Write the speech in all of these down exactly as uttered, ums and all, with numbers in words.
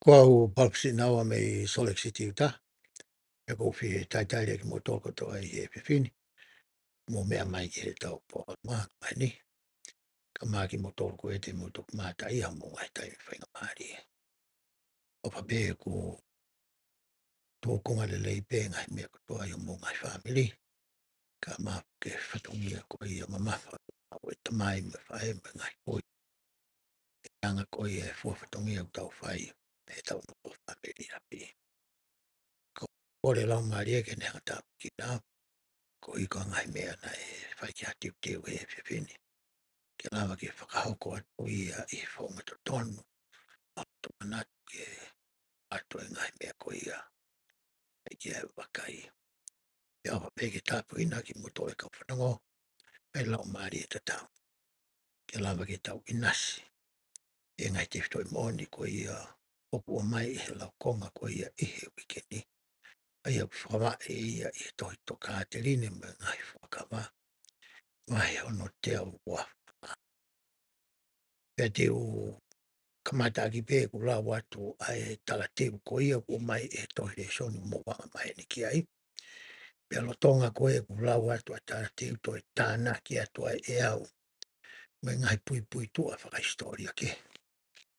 Ko au Palpatino Naua mei Salt Lake City, Utah. Pea ʻoku ou fie talitali kimoutolu kotoa ʻi he efiafi ni. Mou meʻa mai ki heʻetau polokalama mai ni. Ka ʻoku maʻa kimoutolu ko ē te mou toki mātā ʻi homou ngaahi taimi faingamālie. ʻOfa pē ʻoku tuʻunga lelei pē ngaahi meʻa kotoa ʻi homou ngaahi fāmili. Ka ʻoku maʻa ke fatongia ko ia mamafa ʻa e tamai mo e faʻē mo e ngaahi kui. ʻE anga ko ia e fua fatongia ʻoku tau fai heʻetau nofo fāmili ʻi ʻapi. Ko e kole Laumālie ke ne hanga ʻo tāpuekina koeʻuhi ko e ngaahi meʻa naʻe fai ki ai ʻa e teuteu he efiafi ni. Ke lava ke fakahoko atu ia ʻi he founga totonu. ʻO tō manatu ke ʻoatu e ngaahi meʻa ko ia ʻa ia ke vakai. Pea ʻofa pē ke tāpuekina kimoutolu e kau fanongo ʻa e Laumālie tatau. Ke lava ke tau ʻinasi ʻi he ngaahi tefitoʻi moʻoni ko ia ʻoku ʻomai ʻe he laukonga ko ia ʻi he uike ni. ʻA ia ʻoku fakamaʻa ia ʻi he tohi Tokāteline mo e Ngaahi Fuakava, vahe hono teau ua fā. Pea te u kamata ʻaki pē ʻeku lau atu ʻa e talateu ko ia ʻoku ʻomai ʻe he tohi lēsoni ʻoku mou anga maheni ki ai. Pea lolotonga ko ē ʻeku lau atu ʻa e talateu, toe tānaki atu ai ʻe au mo e ngaahi puipuituʻa fakahisitōlia kehe ʻi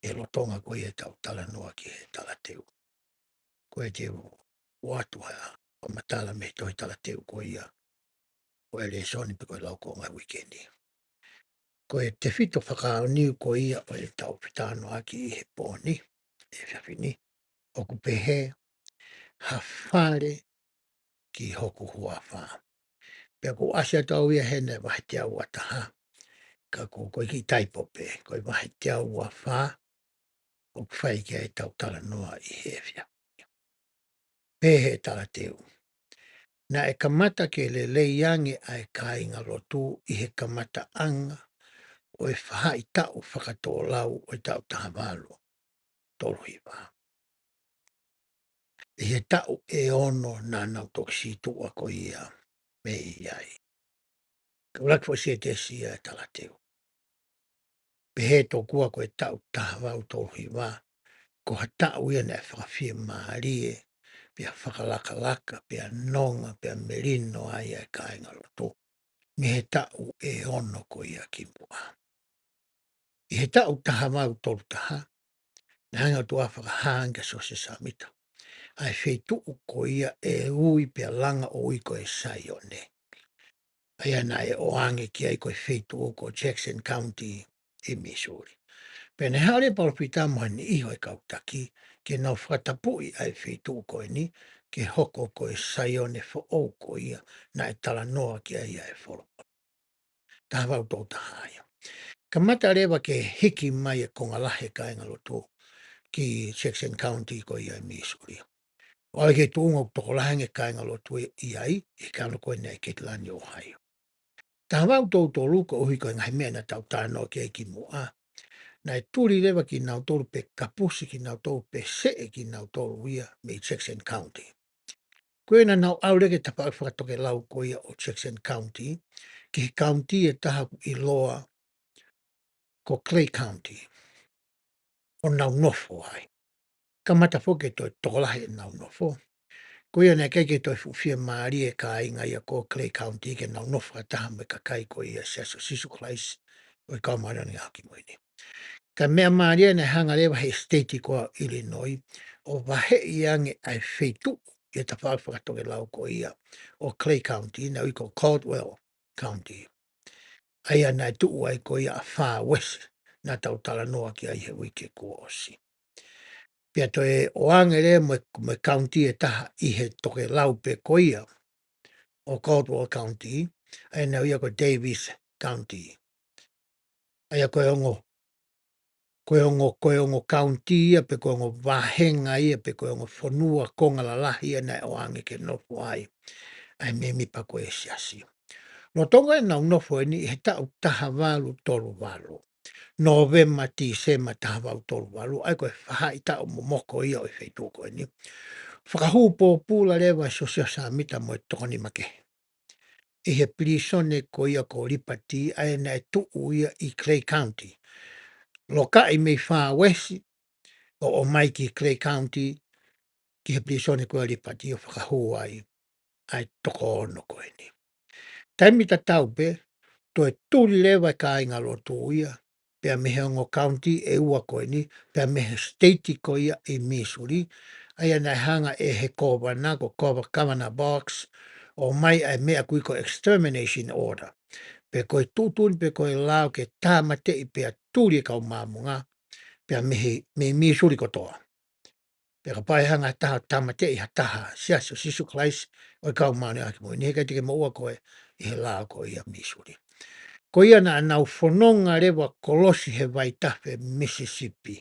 he lolotonga ko ia ʻetau talanoa ki he talateu. Ko ia te u ʻoatu ha fakamatala mei he tohi talateu ko ia ʻo e lēsoni pe ko e laukonga uike ni. Ko e tefito fakaʻaonga ko ia ʻo ʻetau fetalanoaʻaki ʻi he pō ni, he efiafi ni, ʻoku pehē: Ha fale ki hoku huafa. Pea ʻoku ʻasi atu au ia heni he vahe teau ua taha. Ka ko e kiʻi taipo pē, ko e vahe teau ua fā ʻoku fai ki ai ʻetau talanoa ʻi he efiafi ni. Pehē ʻe he talateu: Naʻe kamata ke lelei ange ʻa e kāingalotu ʻi he kamataʻanga ʻo e faʻahitaʻu fakatōlau ʻo e taʻu taha valu tolu hiva. ʻI he taʻu ʻe ono naʻa nau toki situʻa ko ia mei ai. Ka ʻoku ʻuluaki foʻi sētesi ia ʻa e talateu. Pehē tokua ko e taʻu taha valu tolu hiva ko ha taʻu ia naʻe fakafiemālie, pea fakalakalaka, pea nonga, pea melino ai ʻa e kāingalotu mei he taʻu ʻe ono ko ia kimuʻa. ʻI he taʻu taha valu tolu taha, naʻe hanga ʻo tuʻu fakahā ange kia Siosefa Sāmita ʻa e feituʻu ko ia ʻe ui pea langa ʻo ui ko e Saione. ʻA ia naʻe ʻoange ki ai ko e feituʻu ko Jackson County ʻi Missouri. Pea naʻe haʻu leva e palōfita mo ha niʻihi ʻo e kau taki ke nau fakatapuʻi ʻa e feituʻu ko eni ke hoko ko e Saione foʻou ko ia naʻe talanoa ki ai ʻa e folofola. Taha valu tolu taha ia. Kamata leva ke hiki mai e konga lahi e kāingalotu ki Jackson County ko ia ʻi Missouri. ʻO aʻu ki he tuʻunga ʻoku tokolahi ange e kāingalotu ʻi ai, ʻi he kano ko eni ʻa e Ketilani, Ohio. Taha valu tolu tolu, koeʻuhi ko e ngaahi meʻa naʻa tau talanoa ki ai kimuʻa, naʻe tuli leva kinautolu pe kapusi kinautolu pe seʻe kinautolu ia mei Jackson County. Ko ia naʻa nau ʻalu leva ki he tafaʻaki fakatokelau ko ia ʻo Jackson County, ki he kauniti ʻe taha ʻoku ʻiloa ko Clay County, ʻo nau nofo ai. Kamata foki ke toe tokolahi ʻenau nofo. Ko ia naʻe ʻikai ke toe fuʻu fiemālie e kāinga ia ko Clay County ke nau nofo fakataha mo e kakai ko ia ʻo e Siasi ʻo Sīsū Kalaisi ʻo e Kau Māʻoniʻoni ʻi he Ngaahi ʻAho Kimui Ni. Ka meʻa mālie naʻe hanga leva ʻe he state ko ia ʻo Illinois ʻo vaheʻi ange ʻa e feituʻu ʻi he tafaʻaki fakatokelau ko ia ʻo Clay County, naʻe ui ko Caldwell County. ʻA ia naʻe tuʻu ai ko ia ʻa Far West naʻa tau talanoa ki ai he uike kuo ʻosi. Pea toe ʻoange leva mo e, mo e kauniti ʻe taha ʻi he tokelau pē ko ia ʻo Caldwell County, ʻa ia naʻe ui ia ko Davis County. ʻA ia ko e ongo, ko e ongo, ko e ongo kauniti ia pe ko e ongo vāhenga ia pe ko e ongo fonua konga lalahi ia naʻe ʻoange ke nofo ai ʻa e mēmipa ko ia ʻo e Siasi. Lolotonga ʻenau nofo eni ʻi he taʻu taha valu tolu valu, Nōvema, Tīsema taha valu tolu valu, ʻa ia ko e faʻahitaʻu momoko ia ʻo e feituʻu ko eni, fakahū pōpula leva ʻe Siosefa Sāmita mo e toko nima kehe ʻi he pilīsone ko ia ko Liberty, ʻa ia naʻe tuʻu ia ʻi Clay County. Lokaʻi mei Far West, ʻo ʻomai ki Clay County, ki he pilīsone ko ia Liberty ʻo fakahū ai ʻa e toko ono ko eni. Taimi tatau pē, toe tuli leva e kāingalotu ia, pea mei he ongo county ʻe ua ko eni, pea mei he state ko ia ʻi Missouri, ʻa ia naʻe hanga ʻe he kōvana, ko Kōva-, Governor Boggs, ʻo ʻomai ʻa e meʻa ʻoku ui ko e extermination order. Pe ko e tuʻutuʻuni pe ko e lao ke tāmateʻi pea tuli e kau Māmonga, pea mei he, mei Missouri kotoa. Pea kapau ʻe hanga ha taha ʻo tāmateʻi ha taha, Siasi ʻo Sīsū Kalaisi ʻo e Kau Māʻoniʻoni ʻi he Ngaahi ʻAho Kimui Ni, heʻikai te ke moʻua koe ʻi he lao ko ia Missouri. Ko ia naʻa nau fononga leva ʻo kolosi he vaitafe Mississippi.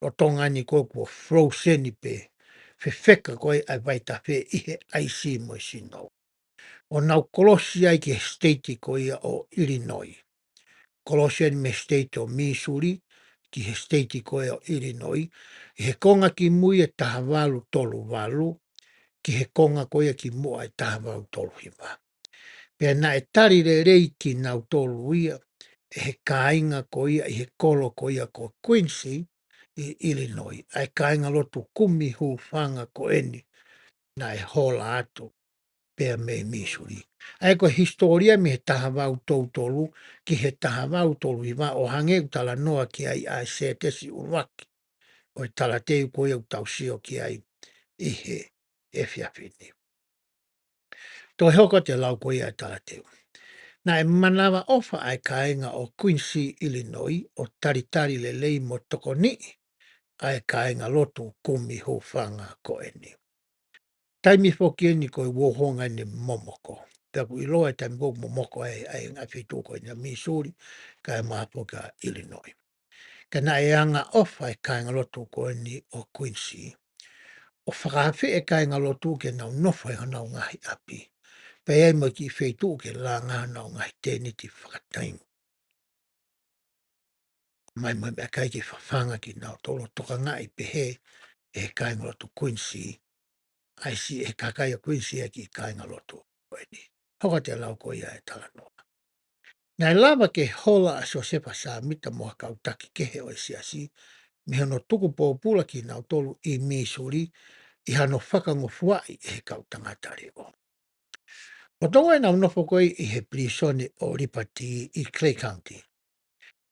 ʻO Tonga ni ko ē kuo frozen pē, fefeka ko ē ʻa e vaitafe ʻi he ʻaisi mo e sino. ʻO nau kolosi ai ki he state ko ia ʻo Illinois. Kolosi ai mei he state ʻo Missouri ki he state ko ia ʻo Illinois, ʻi he konga kimui e taha valu tolu valu, ki he konga ko ia kimuʻa e taha valu tolu hiva. Pea naʻe tali lelei kinautolu ia ʻe he kāinga ko ia ʻi he kolo ko ia ko Quincy ʻi Illinois, ʻa e kāingalotu kumi hūfanga ko eni naʻe hola atu pea mei Missouri. ʻA ia ko e hisitōlia mei he taha valu tolu tolu ki he taha valu tolu hiva ʻo hangē ʻoku talanoa ki ai ʻa e sētesi ʻuluaki ʻo e talateu ko ia ʻoku tau sio ki ai ʻi he efiafi ni. Toe hoko atu e lau ko ia e talateu. Naʻe manavaʻofa ʻa e kāinga ʻo Quincy, Illinois, ʻo talitali lelei mo tokoniʻi ʻa e kāingalotu kumi hūfanga ko eni. Taimi foki eni ko e uofulu ʻeni momoko. Pea ʻoku ʻiloa e taimi ko ē ʻoku momoko ai ʻa e ngaahi feituʻu ko eni ʻa Missouri, kae ʻumaʻā foki ʻa Illinois. Ka naʻe angaʻofa e kāingalotu ko eni ʻo Quincy ʻo fakaafeʻi e kāingalotu ke nau nofo ʻi honau ngaahi ʻapi. Pea ʻi ai mo e kiʻi feituʻu ke langa honau ngaahi tēniti fakataimi. Mai mo e meʻakai ke fafanga kinautolu ʻo tokangaʻi pehē ʻe he kāingalotu Quincy, ʻa e si-, ʻe he kakai ʻo Quincy ʻa e kiʻi kāingalotu ko eni. Hoko atu e lau ko ia e talanoa. Naʻe lava ke hola ʻa Siosefa Sāmita mo ha kau taki kehe ʻo e siasi, mei hono tuku pōpula kinautolu ʻi Missouri ʻi hano fakangofuaʻi ʻe he kau tangata leʻo. ʻO tō ai ʻenau nofo ko ē ʻi he pilīsone ʻo Liberty ʻi Clay County.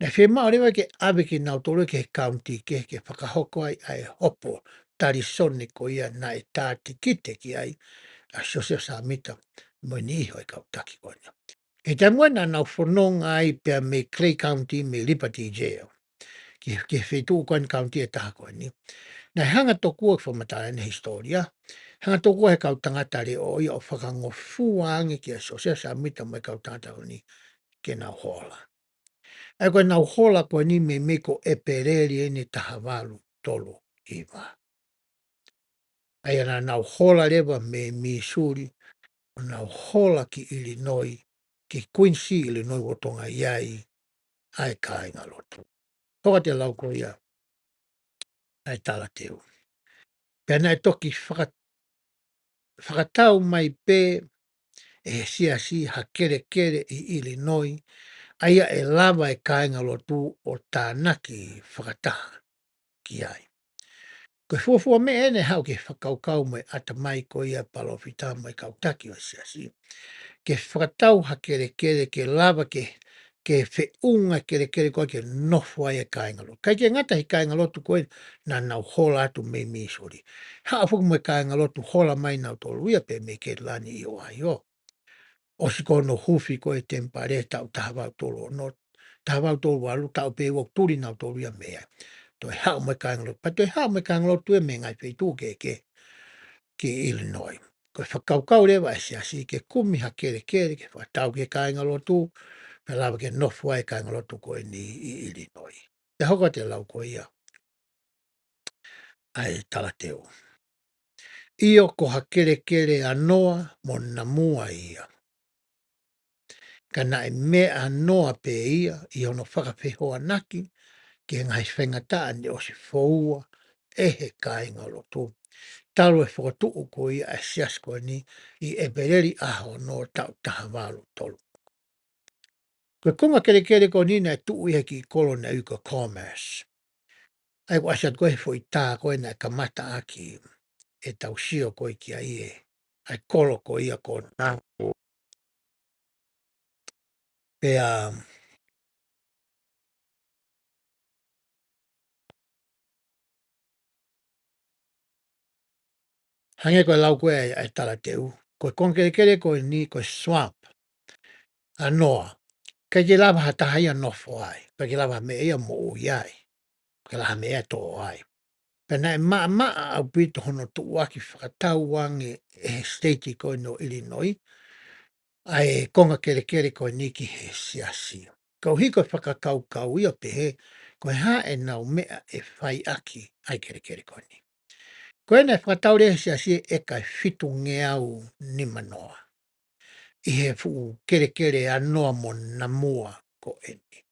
Naʻe fiemaʻu leva ke ʻave kinautolu ki he county ke, ke fakahoko ai ʻa e hopo talisone ko ia naʻe tātikite ki ai ʻa Siosefa Sāmita mo e niʻihi ʻo e kau taki ko eni. ʻI he taimi ko ē naʻa nau fononga ai pea mei Clay County mei Liberty Jail ki, ki he feituʻu ko eni, county ʻe taha ko eni. Naʻe hanga tokua, fakamatala ʻeni he hisitōlia, hanga tokua ʻe he kau tangata leʻo ia ʻo fakangofua ange kia Siosefa Sāmita mo e kau tangata ko eni ke nau hola. ʻA ia ko ʻenau hola ko eni meimei ko ʻEpeleli ʻeni taha valu tolu hiva. ʻA ia naʻa nau hola leva mei Missouri, ʻo nau hola ki Illinois, ki Quincy, Illinois, ʻo tokangaʻi ai ʻa e kāingalotu. Hoko atu e lau ko ia ʻa e talateu. Pea naʻe toki faka-, fakatau mai pē ʻe he siasi ha kelekele ʻi Illinois, ʻa ia ʻe lava e kāingalotu ʻo tānaki fakataha ki ai. Ko e fuofua meʻa ʻeni ʻe haʻu ki he fakakaukau mo e ʻatamai ko ia e palōfita mo e kau taki ʻo e siasi, ke fakatau ha kelekele ke lava ke, ke feʻunga e kelekele ko ia ke nofo ai e kāingalotu. ʻIkai ke ngata he kāingalotu ko ē naʻa nau hola atu mei Missouri. Haʻu foki mo e kāingalotu hola mai nautolu ia pē mei Ketilani ʻi Ohio. ʻOsi ko hono huufi ko ē e temipale taʻu taha valu tolu ono, taha valu tolu valu, taʻu pē ʻe ua ʻoku tuli nautolu ia mei ai. Toe haʻu mo e kāingalotu, pea toe haʻu mo e kāingalotu ia mei he ngaahi feituʻu kehekehe ki Illinois. Ko e fakakaukau leva ʻa e siasi ke kumi ha kelekele ke fakatau ki he kāingalotu, pea lava ke nofo ai e kāingalotu ko eni ʻi Illinois. Pea hoko atu e lau ko ia ʻa e talateu. ʻIo, ko ha kelekele anoa mo namua ia. Ka naʻe meʻanoa pē ia ʻi hono fakafehoanaki ki he ngaahi faingataʻa ne ʻosi foua ʻe he kāingalotu, talu e fokotuʻu ko ia ʻa e siasi ko eni ʻi ʻEpeleli ʻaho ono taʻu taha valu tolu. Ko e konga kelekele ko eni naʻe tuʻu ia he kiʻi kolo naʻe ui ko Commerce. ʻA ia ʻoku ʻasi atu ko e foʻi tā ko ē naʻe kamata ʻaki ʻetau sio ko ē ki ai ē, ʻa e kolo ko ia ko Namu. Pea hangē ko e lau ko ē ʻa e talateu, ko e konga kelekele ko eni ko e swamp, ʻa Noa, ʻikai ke lava ha taha ia ʻo nofo ai, ʻikai ke lava ha meʻa ia ʻo moʻui ai, ʻikai ke lava ha meʻa ia ʻo tō ai. Pea naʻe maʻamaʻa ʻaupito hono tuʻuaki fakatauange ʻe he state ko eni ʻo ʻIlinoisi ʻa e konga kelekele ko eni ki he siasi. Koeʻuhi ko e fakakaukau ia ʻo pehē, ko e hā ʻenau meʻa ʻe fai ʻaki ʻa e kelekele ko eni. Ko ena ʻe fakatau leva ʻe he siasi ʻe ʻeka ʻe fitungeau nima noa ʻi he fuʻu kelekele ʻa Noa mo Namua ko eni.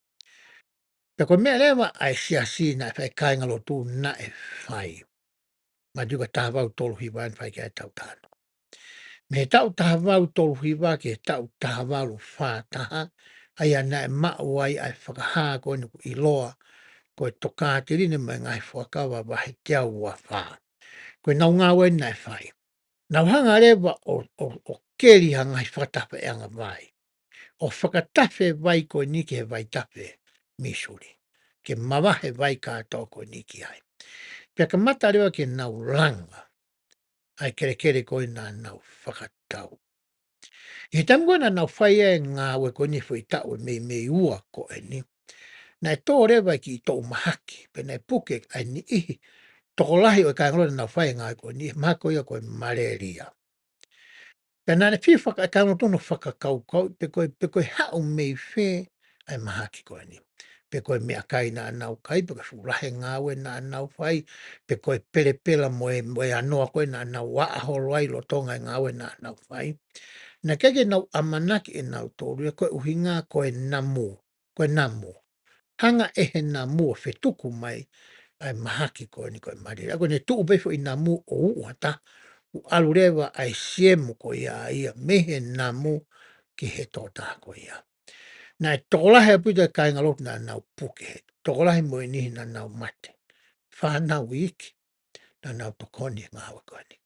Pea ko e meʻa leva ʻa e siasi naʻe fai, kāingalotu naʻe fai. Mātiu ko e taha valu tolu hiva ʻa ē naʻe fai ki ai ʻa e taʻu taha noa. Mei he taʻu taha valu tolu hiva ki he taʻu taha valu fā taha, ʻa ia naʻe maʻu ai ʻa e fakahā ko eni ʻoku ʻiloa ko e Tokāteline mo e Ngaahi Fuakava vahe teau ua fā. Ko ʻenau ngāue naʻe fai, nau hanga leva ʻo, ʻo, ʻo keli ha ngaahi fakatafeʻanga vai, ʻo fakatafe vai ko eni ki he vaitafe Missouri, ke mavahe vai kātoa ko eni ki ai. Pea kamata leva ke nau langa ʻa e kelekele ko ē naʻa nau fakatau. ʻI he taimi ko ē naʻa nau fai ai ʻa e ngāue ko eni foʻi taʻu ʻe meimei ua ko eni, naʻe tō leva e kiʻi toʻu mahaki, pea naʻe puke ʻa e niʻihi tokolahi ʻo e kāingalotu naʻa nau fai ʻa e ngāue ko eni, mahaki ko ia ko e malaria. Pea naʻa ne fiu faka-, kāingalotu hono fakakaukau pe ko e, pe ko e haʻu mei fē ʻa e mahaki ko eni. Pe ko e meʻakai naʻa nau kai, pe ko e fuʻu lahi e ngāue naʻa nau fai, pe ko e pelepela mo e, mo e anoa ko ē naʻa nau aʻa holo ai lolotonga e ngāue naʻa nau fai. Naʻe ʻikai ke nau ʻamanaki ʻe nautolu ia ko e ʻuhinga ko e namu, ko e namu. Hanga ʻe he namu ʻo fetuku mai ʻa e mahaki ko eni ko e malaria. Ko ʻene tuʻu pē foʻi namu ʻo uʻu ha taha, ʻoku ʻalu leva ʻa e siemu ko ia ia mei he namu ki he tokotaha ko ia. Naʻe tokolahi ʻaupito e kāingalotu naʻa nau puke, he tokolahi mo e niʻihi naʻa nau mate. Fānau iiki naʻa nau tokoni he ngāue ko eni.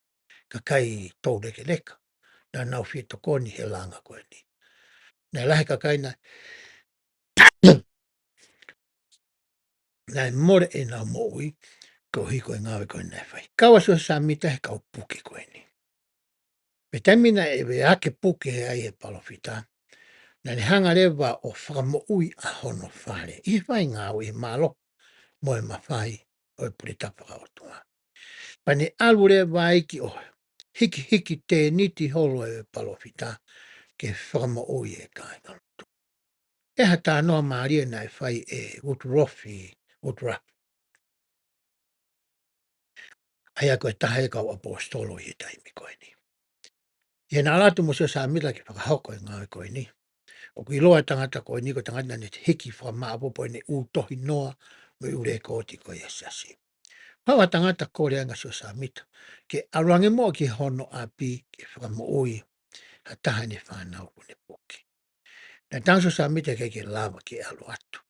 Kakai toulekeleka naʻa nau fie tokoni he langa ko eni. Naʻe lahi e kakai naʻe, naʻe mole ʻenau moʻui koeʻuhi ko e ngāue ko eni naʻe fai. Kau ʻa Siosefa Sāmita he kau puke ko eni. Pea taimi naʻe veʻe hake puke ai ʻe he palōfita, naʻa ne hanga leva ʻo fakamoʻui ʻa hono fale ʻi he fai ngāue ʻi he mālohi mo e mafai ʻo e puletapu fakaʻotua. Pea ne ʻalu leva ai ki ʻo hikihiki tēniti holo e palōfita ke fakamoʻui e kāingalotu. ʻI ha talanoa mālie naʻe fai ʻe Utulofi Uturafu, ʻa ia ko e taha e kau ʻaposetolo ʻi he taimi ko eni. ʻI heʻene ʻalu atu mo Siosefa Sāmita ke fakahoko e ngāue ko eni, ʻoku ʻiloa e tangata ko eni ko e tangata naʻa ne hiki fakamaʻopoʻopo ʻene ʻū tohinoa mo e ʻū lekooti ko ia ʻa e siasi. Pau ha tangata kole ange kia Siosefa Sāmita ke ʻalu ange muʻa ki hono ʻapi ke fakamoʻui ha taha ʻene fānau kuo ne puke. Naʻe talaange ʻe Siosefa Sāmita ʻe ʻikai ke lava ke ʻalu atu,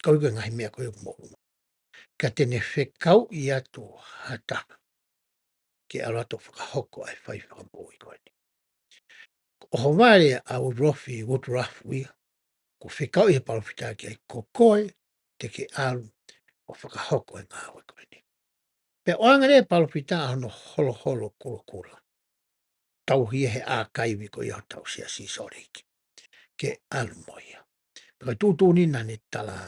koeʻuhi ko e ngaahi meʻa ko ia ʻoku moʻua. Ka te ne fekauʻi atu ha taha ke ʻalu atu ʻo fakahoko ʻa e fai fakamoʻui ko eni. Ko e ʻohovale ʻa Utulofi Uturafu ia, kuo fekauʻi ʻe he palōfita ki ai, ko koe te ke ʻalu ʻo fakahoko e ngāue ko eni. Pea ʻoange leva ʻe he palōfita ʻa hono holoholo kulokula, tauhi ʻe he ʻākaivi ko ia hotau siasi Sōleki, ke ʻalu mo ia. Pea ko e tuʻutuʻuni naʻa ne tala,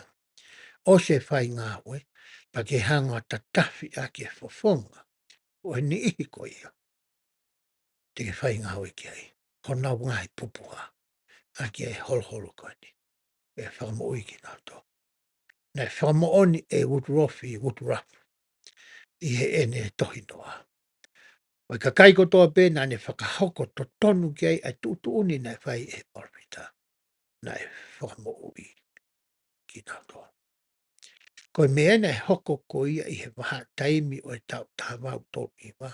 ʻosi e fai ngāue, pea ke hanga ʻo tatafi ʻaki e fofonga ʻo e niʻihi ko ia te ke fai ngāue ki ai, honau ngaahi pupuha, ʻaki e holoholo ko eni, ʻe fakamoʻui kinautolu. Naʻe fakamoʻoni ʻe Utulofi Uturafu ʻi heʻene tohinoa, ʻa e kakai kotoa pē naʻa ne fakahoko totonu ki ai ʻa e tuʻutuʻuni naʻe fai ʻe he palōfita, naʻe fakamoʻui kinautolu. Ko e meʻa ena naʻe hoko ko ia ʻi he vahaʻa taimi ʻo e taʻu taha valu tolu hiva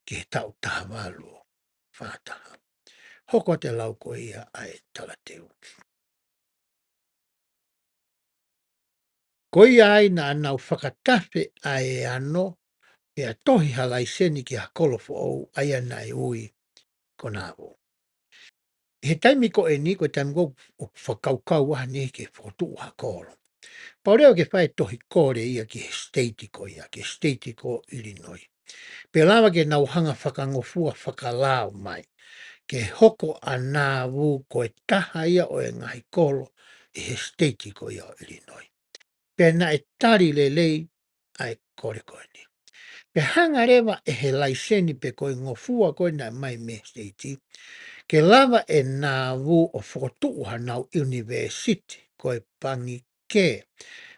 ki he taʻu taha valu fā taha. Hoko atu e lau ko ia ʻa e talateu. Ko ia ai naʻa nau fakatafe ʻa e ano, pea tohi ha laiseni ki ha kolo foʻou ʻa ia naʻe ui ko Nāvū. ʻI he taimi ko eni, ko e taimi ko ē ʻoku fakakaukau ai ʻeni ke fokotuʻu ha kolo, pau leva ke fai tohi kole ia ki he state ko ia, ki he state ko Illinois. Pea lava ke nau hanga fakangofua fakalao mai ke hoko ʻa Nāvū ko e taha ia ʻo e ngaahi kolo ʻi he state ko ia ʻo Illinois. Pea naʻe tali lelei ʻa e kole ko eni. Pea hanga leva ʻe he laiseni pe ko e ngofua ko ē naʻe ʻomai mei he state, ke lava ʻe Nāvū ʻo fokotuʻu hanau ʻunivēsiti, ko e pangikē,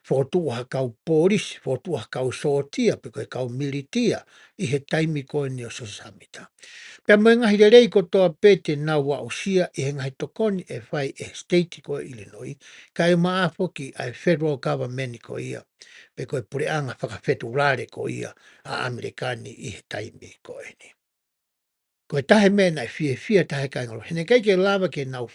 fokotuʻu ha kau polisi, fokotuʻu ha kau sōtia, pe ko e kau militia, ʻi he taimi ko eni ʻo Siosefa Sāmita. Pea mo e ngaahi lelei kotoa pē te nau aʻusia ʻi he ngaahi tokoni ʻe fai ʻe he state ko ē Illinois, kae ʻumaʻā foki ʻa e federal government ko ia, pe ko e puleʻanga fakafetulale ko ia ʻa ʻAmelika ni ʻi he taimi ko eni. Ko e taha e meʻa naʻe fiefia taha e kāingalotu, he naʻe ʻikai ke lava ke nau,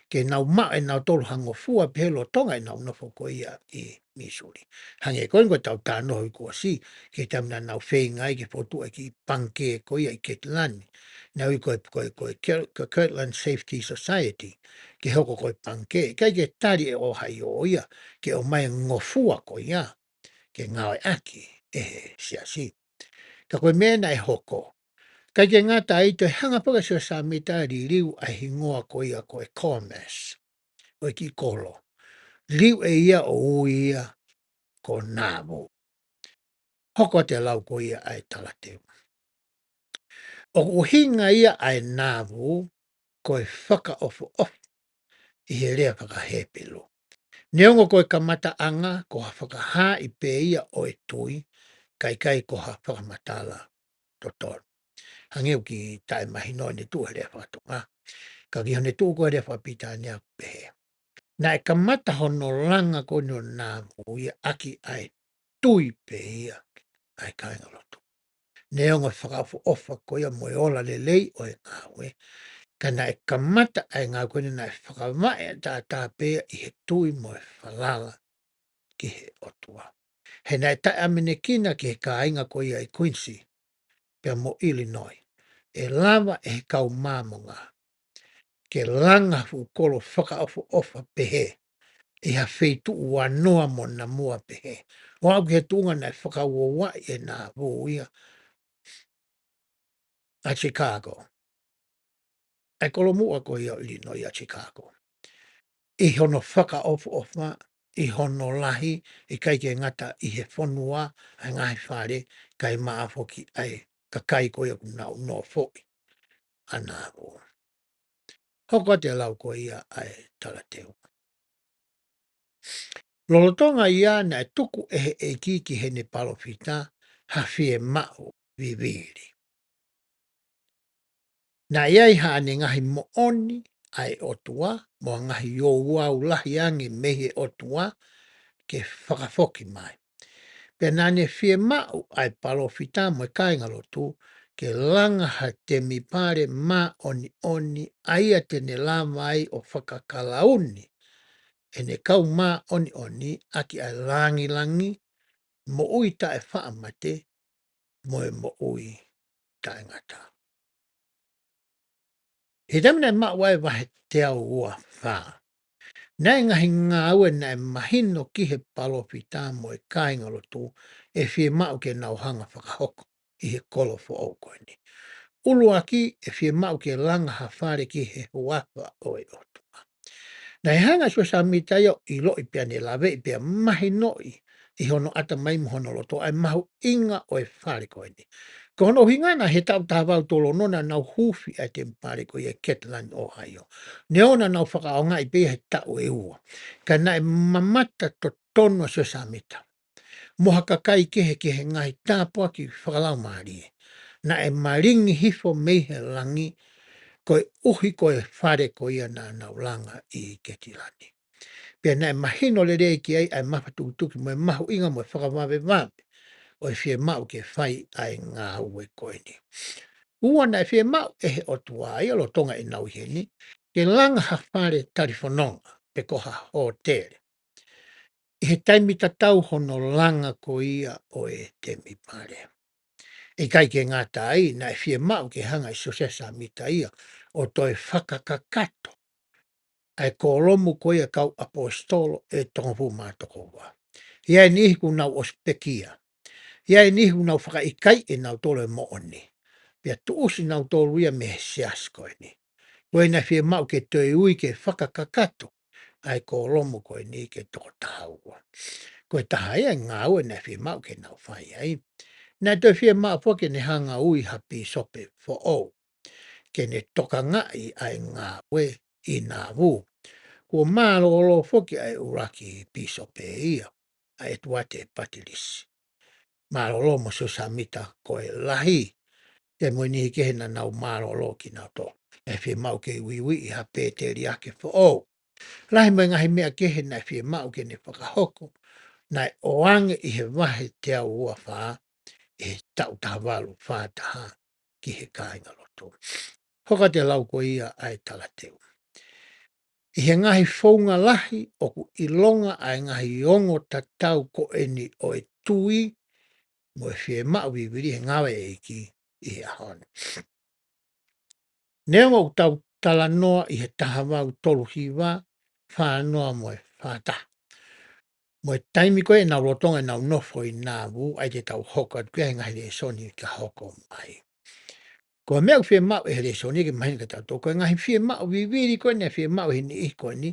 ke nau maʻu ʻe nautolu ha ngofua pehē lolotonga ʻenau nofo ko ia ʻi Missouri. Hangē ko eni ko ʻetau talanoa ʻi he kuo ʻosi, ki he taimi naʻa nau feinga ai ke fokotuʻu e kiʻi pangikē ko ia ʻi Ketilani, naʻe ui ko e, ko e, ko e Kel-, ko e Kirtland Safety Society, ke hoko ko e pangikē. ʻIkai ke tali ʻe ʻOhaiō ia ke ʻomai e ngofua ko ia ke ngāueʻaki ʻe he siasi. Ka ko e meʻa naʻe hoko, ʻikai ke ngata ai, toe hanga foki ʻa Siosefa Sāmita ʻo liliu ʻa e hingoa ko ia ko e Commerce, ʻo e kiʻi kolo. Liliu ʻe ia ʻo ui ia ko Nāvū. Hoko atu e lau ko ia ʻa e talateu. ʻOku ʻuhinga ia ʻa e Nāvū ko e fakaʻofoʻofa ʻi he lea faka-Hepelū. Neongo ko e kamataʻanga ko ha fakahaaʻi pē ia ʻo e tui, kae ʻikai ko ha fakamatala totonu. Hangē ʻoku taʻemahino ʻene tuʻu he lea faka-Tonga. Ka ki heʻene tuʻu ko ē he lea faka-Pilitānia ʻoku pehē, naʻe kamata hono langa ko eni ʻo Nāvū ia ʻaki ʻa e tui pē ia ʻa e kāingalotu. Neongo e fakaʻofoʻofa ko ia mo e ola lelei ʻo e ngāue, ka naʻe kamata ʻa e ngāue ko eni naʻe fakavaʻe ʻataʻatā pē ia ʻi he tui mo e falala ki he ʻOtua. He naʻe taʻeʻamanekina ki he kāinga ko ia ʻi Quincy pea mo Illinois, ʻe lava ʻe he kau Māmonga ke langa ha fuʻu kolo fakaʻofoʻofa pehē ʻi ha feituʻu ua noa mo Namua pehē, ʻo aʻu ki he tuʻunga naʻe fakauouaʻi ʻe Nāvū ia ʻa Chicago, ʻa e kolomuʻa ko ia ʻo Illinois ʻa Chicago, ʻi hono fakaʻofoʻofa, ʻi hono lahi, ʻikai ke ngata ʻi he fonua, ʻa e ngaahi fale, kae ʻumaʻā foki ʻa e kakai ko ia ʻoku nau nofoʻi ʻa Nāvū. Hoko atu e lau ko ia ʻa e talateu. Lolotonga ia naʻe tuku ʻe he ʻEiki ki heʻene palōfita ha fiemaʻu vivili. Naʻe ʻi ai haʻane ngaahi moʻoni ʻa e ʻOtua, mo ha ngaahi ouau lahi ange mei he ʻOtua ke fakafoki mai. Pea naʻa ne fiemaʻu ʻa e palōfita mo e kāingalotu ke langa ha temipale māʻoniʻoni, ʻa ia te ne lava ai ʻo fakakalauni ʻene kau māʻoniʻoni ʻaki ʻa e langilangi, moʻui taʻefaʻamate, mo e moʻui taʻengata. He taimi naʻe maʻu ai e vahe teau ua fā, naʻe ngaahi ngāue naʻe mahino ki he palōfita mo e kāingalotu ʻe fiemaʻu ke nau hanga fakahoko ʻi he kolo foʻou ko eni. ʻUluaki, ʻe fiemaʻu ke langa ha fale ki he huafa ʻo e ʻOtua. Naʻe hanga ʻe Siosefa Sāmita ia ʻo ʻiloʻi pea ne laveʻi pea mahinoʻi ʻi hono ʻatamai mo hono loto ʻa e mahuʻinga ʻo e fale ko eni. Ko hono ʻuhinga naʻe he taʻu taha valu tolu ono naʻa nau huufi ʻa e temipale ko ia ʻi Ketilani, ʻOhaiō. Neongo naʻa nau fakaʻaongaʻi pē ia he taʻu ʻe ua, ka naʻe mamata totonu ʻa Siosefa Sāmita mo ha kakai kehe ki he ngaahi tāpuaki fakalaumālie naʻe malingi hifo mei he langi, koeʻuhi ko e fale ko ia naʻa nau langa ʻi Ketilani. Pea naʻe mahino lelei ki ai ʻa e mafatukituki mo e mahuʻinga mo e fakavavevave ʻo e fiemaʻu ke fai ʻa e ngāue ko eni. Ua, naʻe fiemaʻu ʻe he ʻOtua ia lolotonga ʻenau ʻi heni, ke langa ha fale talifononga pe ko ha hōtele. ʻi he taimi tatau hono langa ko ia ʻo e temipale. ʻIkai ke ngata ai, naʻe fiemaʻu ke hanga ʻe Siosefa Sāmita ia ʻo toe fakakakato ʻa e kōlomu ko ia kau ʻaposetolo ʻe toko hongofulu mā toko ua. ʻI ai e niʻihi kuo nau ʻosi pekia. ʻI ai e niʻihi kuo nau fakaʻikaiʻi ʻe nautolu e moʻoni. Pea tuʻusi nautolu ia mei he siasi ko eni. Ko ia naʻe fiemaʻu ke toe ui ke fakakakato ʻa e kōlomu ko eni ke toko taha ua. Ko e taha ia e ngāue naʻe fiemaʻu ke nau fai ai. Naʻe toe fiemaʻu foki ke ne hanga ui ha pīsope foʻou ke ne tokangaʻi ʻa e ngāue ʻi Nāvū. Kuo mālōlō foki ʻa e ʻuluaki pīsope ia, ʻa ʻEtuate Patilisi. Mālōlō mo Siosefa Sāmita ko e lahi, pea mo e niʻihi kehe naʻa nau mālōlō kinautolu. Naʻe fiemaʻu ke uiuiʻi ha pēteliake foʻou. Lahi mo e ngaahi meʻa kehe naʻe fiemaʻu ke ne fakahoko, naʻe ʻoange ʻi he vahe teau ua fā, ʻi he taʻu taha valu fā taha ki he kāingalotu. Hoko atu e lau ko ia ʻa e talateu. ʻI he ngaahi founga lahi ʻoku ʻilonga ʻa e ngaahi ongo tatau ko eni ʻo e tui mo e fiemaʻu vivili he ngāue ʻa e ʻEiki ʻi he ʻaho ni. Neongo ʻoku tau talanoa ʻi he taha valu tolu hiva, fā noa mo e fā taha. Mo e taimi ko ē ʻenau lolotonga ʻenau nofo ʻi Nāvū, ʻa ia te tau hoko atu ki ai he ngaahi lēsoni ka hoko mai. Ko e meʻa ʻoku fiemaʻu ʻe he lēsoni ke mahino kiate kitautolu, ko e ngaahi fiemaʻu vivili ko ē naʻe fiemaʻu ʻe he niʻihi ko eni,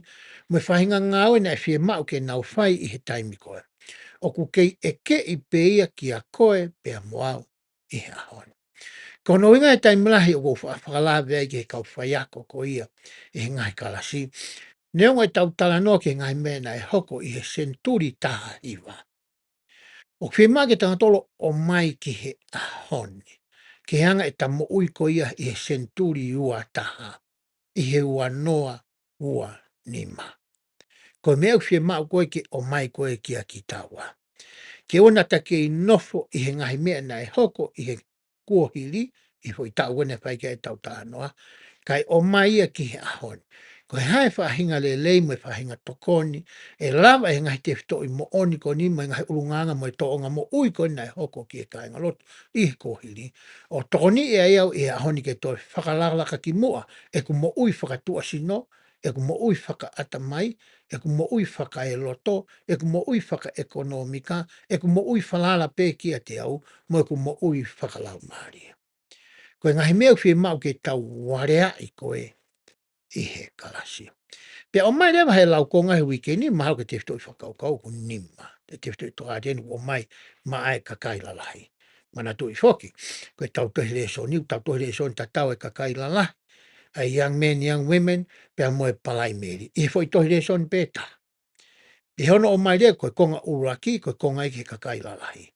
mo e faʻahinga ngāue naʻe fiemaʻu ke nau fai ʻi he taimi ko ē. ʻOku kei ʻekeʻi pē ia kia koe pea mo au ʻi he ʻaho ni. Ko hono ʻuhinga e taimi lahi ʻoku ou fa-, fakalave ai ki he kau faiako ko ia ʻi he ngaahi kalasi. Neongo ʻetau talanoa ki he ngaahi meʻa naʻe hoko ʻi he senituli taha hiva, ʻoku fiemaʻu ke tau ʻomai ki he ʻaho ni, ke hanga ʻeta moʻui ko ia ʻi he senituli ua taha, ʻi he ua noa ua nima. Ko e meʻa ʻoku fiemaʻu ko ē ke ʻomai ko ē kia kitaua. Ke ʻoua naʻa ta kei nofo ʻi he ngaahi meʻa naʻe hoko ʻi he kuohili, ʻi he foʻi taʻu ko ē naʻe fai ki ai ʻetau talanoa, kae ʻomai ia ki he ʻaho ni. Ko e hā e faʻahinga lelei mo e faʻahinga tokoni ʻe lava ʻe he ngaahi tefitoʻi moʻoni ko eni mo e ngaahi ʻulungaanga mo e tōʻonga moʻui ko eni naʻe hoko ki he kāingalotu ʻi he kuohili, ʻo tokoniʻi ai au ʻi he ʻaho ni ke toe fakalakalaka ki muʻa ʻeku moʻui fakatuʻasino, ʻeku moʻui fakaʻatamai, ʻeku moʻui fakaeloto, ʻeku moʻui fakaʻekonōmika, ʻeku moʻui falala pē kiate au, mo ʻeku moʻui fakalaumālie. Ko e ngaahi meʻa ʻoku fiemaʻu ke tau aleaʻi ko ē ʻi he kalasi. Pea ʻomai leva he laukonga he uike ni, mahalo ko e tefitoʻi fakakaukau ʻoku nima. Ko e tefitoʻi tokāteline ʻoku ʻomai maʻa e kakai lalahi. Manatuʻi foki, ko ʻetau tohi lēsoni, ʻoku tau tohi lēsoni tatau e kakai lalahi, ʻa e young men, young women, pea mo e Palaimeli. ʻI he foʻi tohi lēsoni pē taha. ʻI hono ʻomai leva ko e konga ʻuluaki, ko e konga ia ki he kakai lalahi.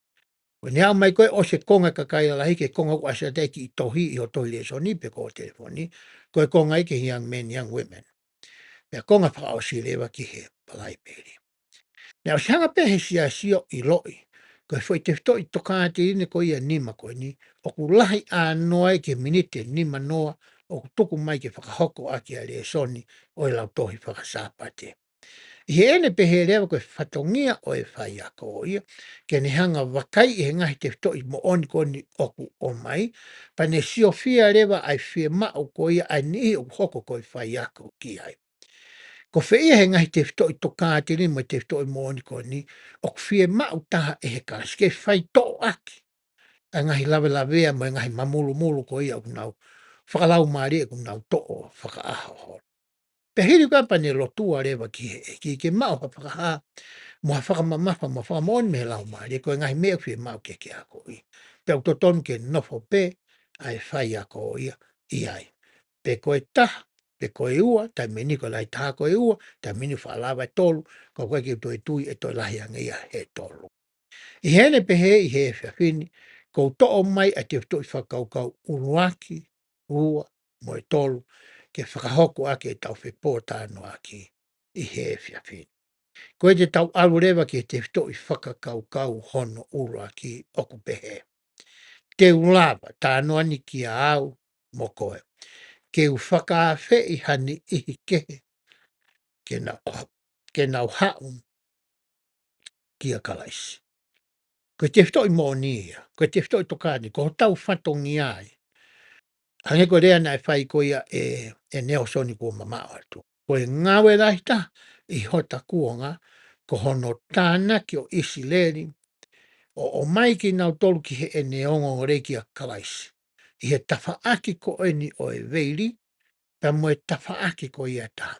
Ko ʻene aʻu mai ko ē ʻosi e konga kakai lalahi ki he konga ʻoku ʻasi atu ai e kiʻi tohi ʻi hoʻo tohi lēsoni pe ko hoʻo telefoni, ko e konga ia ki he young men, young women. Pea konga fakaʻosi leva ki he Palaimeli. Naʻe ʻosi hanga pē he siasi ʻo ʻiloʻi, ko e foʻi tefitoʻi tokāteline ko ia ʻe nima ko eni, ʻoku lahi ʻānoa ia ki he miniti ʻe nima noa ʻoku tuku mai ke fakahoko ʻaki ʻa e lēsoni ʻo e Lautohi Faka-Sāpate. ʻI heʻene pehē leva ko e fatongia ʻo e faiako ia, ke ne hanga ʻo vakaiʻi he ngaahi tefitoʻi moʻoni ko eni ʻoku ʻomai, pea ne siofia leva ʻa e fiemaʻu ko ia ʻa e niʻihi ʻoku hoko ko e faiako ki ai. Ko fē ia he ngaahi tefitoʻi tokāteline mo e tefitoʻi moʻoni ko eni, ʻoku fiemaʻu taha ʻe he kalasi ke faitoʻo ʻaki ʻa e ngaahi lavelavea mo e ngaahi mamulumulu ko ia ʻoku nau fakalaumālie ʻoku nau toʻo fakaʻaho holo. Pea hili ko ia pea ne lotua leva ki he ʻEiki ke maʻu ha fakahā, mo ha fakamamafa, mo ha fakamoʻoni mei he Laumālie, ko e ngaahi meʻa ʻoku fiemaʻu ke ke akoʻi. Pea ʻoku totonu ke nofo pē ʻa e faiako ia ʻi ai. Pe ko e taha, pe ko e ua, taimi ʻe niʻihi ko e lahi taha ko e ua, taimi ʻe niʻihi faʻa lava e tolu, ka ʻoku ʻikai ke u toe tui ʻe toe lahi ange ia he tolu. ʻI heʻene pehē ʻi he efiafi ni, ʻoku ou toʻo mai ʻa e tefitoʻi fakakaukau ʻuluaki, ua, mo e tolu, ke fakahoko ʻaki ʻetau fepōtalanoaʻaki ʻi he efiafi ni. Ko ia te tau ʻalu leva ki he tefitoʻi fakakaukau hono ʻuluaki ʻoku pehē. Te u lava, talanoa ni kia au mo koe. Ke u fakaafeʻi ha niʻihi kehe, ke nau, ke nau haʻu kia Kalaisi. Ko e tefitoʻi moʻoni ia, ko e tefitoʻi tokāteline, ko hotau fatongia ia. Hangē ko e lea naʻe fai ko ia ʻe, ʻe Nalesoni kuo mamaʻo atu. Ko e ngāue lahi taha ʻi hota kuonga, ko hono tānaki ʻo ʻIsileli, ʻo ʻomai kinautolu ki heʻene ongoongolelei kia Kalaisi. ʻI he tafaʻaki ko eni ʻo e veili, pea mo e tafaʻaki ko ia ʻe taha.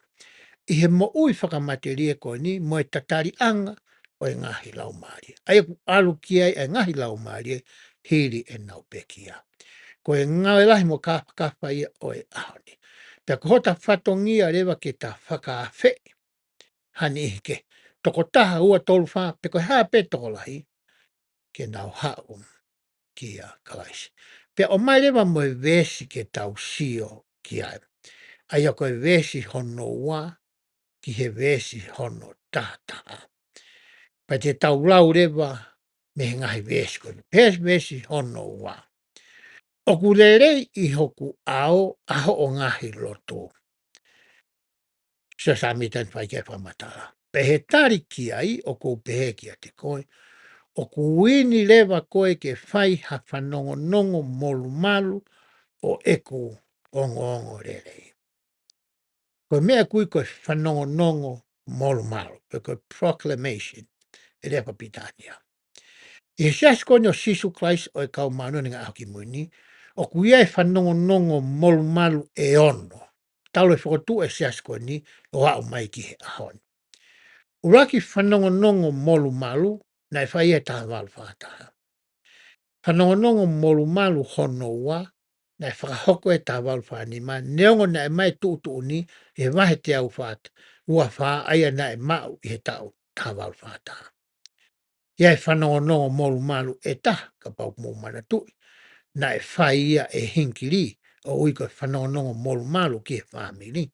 ʻI he moʻui fakamatelie ko eni, mo e tataliʻanga ʻo e ngaahi laumālie. ʻA ia ʻoku ʻalu ki ai ʻa e ngaahi laumālie hili ʻenau pekia. Ko e ngāue lahi mo kāfakafa ia ʻo e ʻaho ni. Pea ko hota fatongia leva ke ta fakaafeʻi ha niʻihi kehe. Toko taha, ua, tolu, fā, pe ko e hā pē tokolahi, ke nau haʻu kia Kalaisi. Pea ʻomai leva mo e veesi ke tau sio ki ai. ʻA ia ko e veesi hono ua ki he veesi hono taha taha. Pea te tau lau leva mei he ngaahi veesi ko eni. Veesi, veesi hono ua. ʻOku lelei ʻi hoku ʻao ʻa hoʻo ngaahi lotu. Siosefa Sāmita naʻe fai ki ai e fakamatala. Pea ʻi he tali ki ai ʻoku ou pehē kiate koe, ʻoku ʻi ai leva koe ke fai ha fanongonongo molumalu ʻo ʻeku ongoongolelei. Ko e meʻa ʻoku ui ko e fanongonongo molumalu, pe ko e proclamation, ʻi he lea fakapilitānia. ʻI he Siasi ko eni ʻo Sīsū Kalaisi ʻo e Kau Māʻoniʻoni ʻi he Ngaahi ʻAho Kimui Ni, ʻoku ʻi ai e fanongonongo molumalu ʻe ono. Talu e fokotuʻu ʻa e Siasi ko eni ʻo aʻu mai ki he ʻaho ni. ʻUluaki fanongonongo molumalu, naʻe fai ʻi he taha valu fā taha. Fanongonongo molumalu hono ua, naʻe fakahoko ʻi he taha valu fā nima, neongo naʻe ʻomai e tuʻutuʻuni ʻi he vahe teau fā, ua fā, ʻa ia naʻe maʻu ʻi he taʻu taha valu fā taha. ʻI ai e fanongonongo molumalu ʻe taha, kapau ʻoku mou manatuʻi, naʻe fai ia ʻe Hinckley, ʻo ui ko e fanongonongo molumalu ki he fāmili.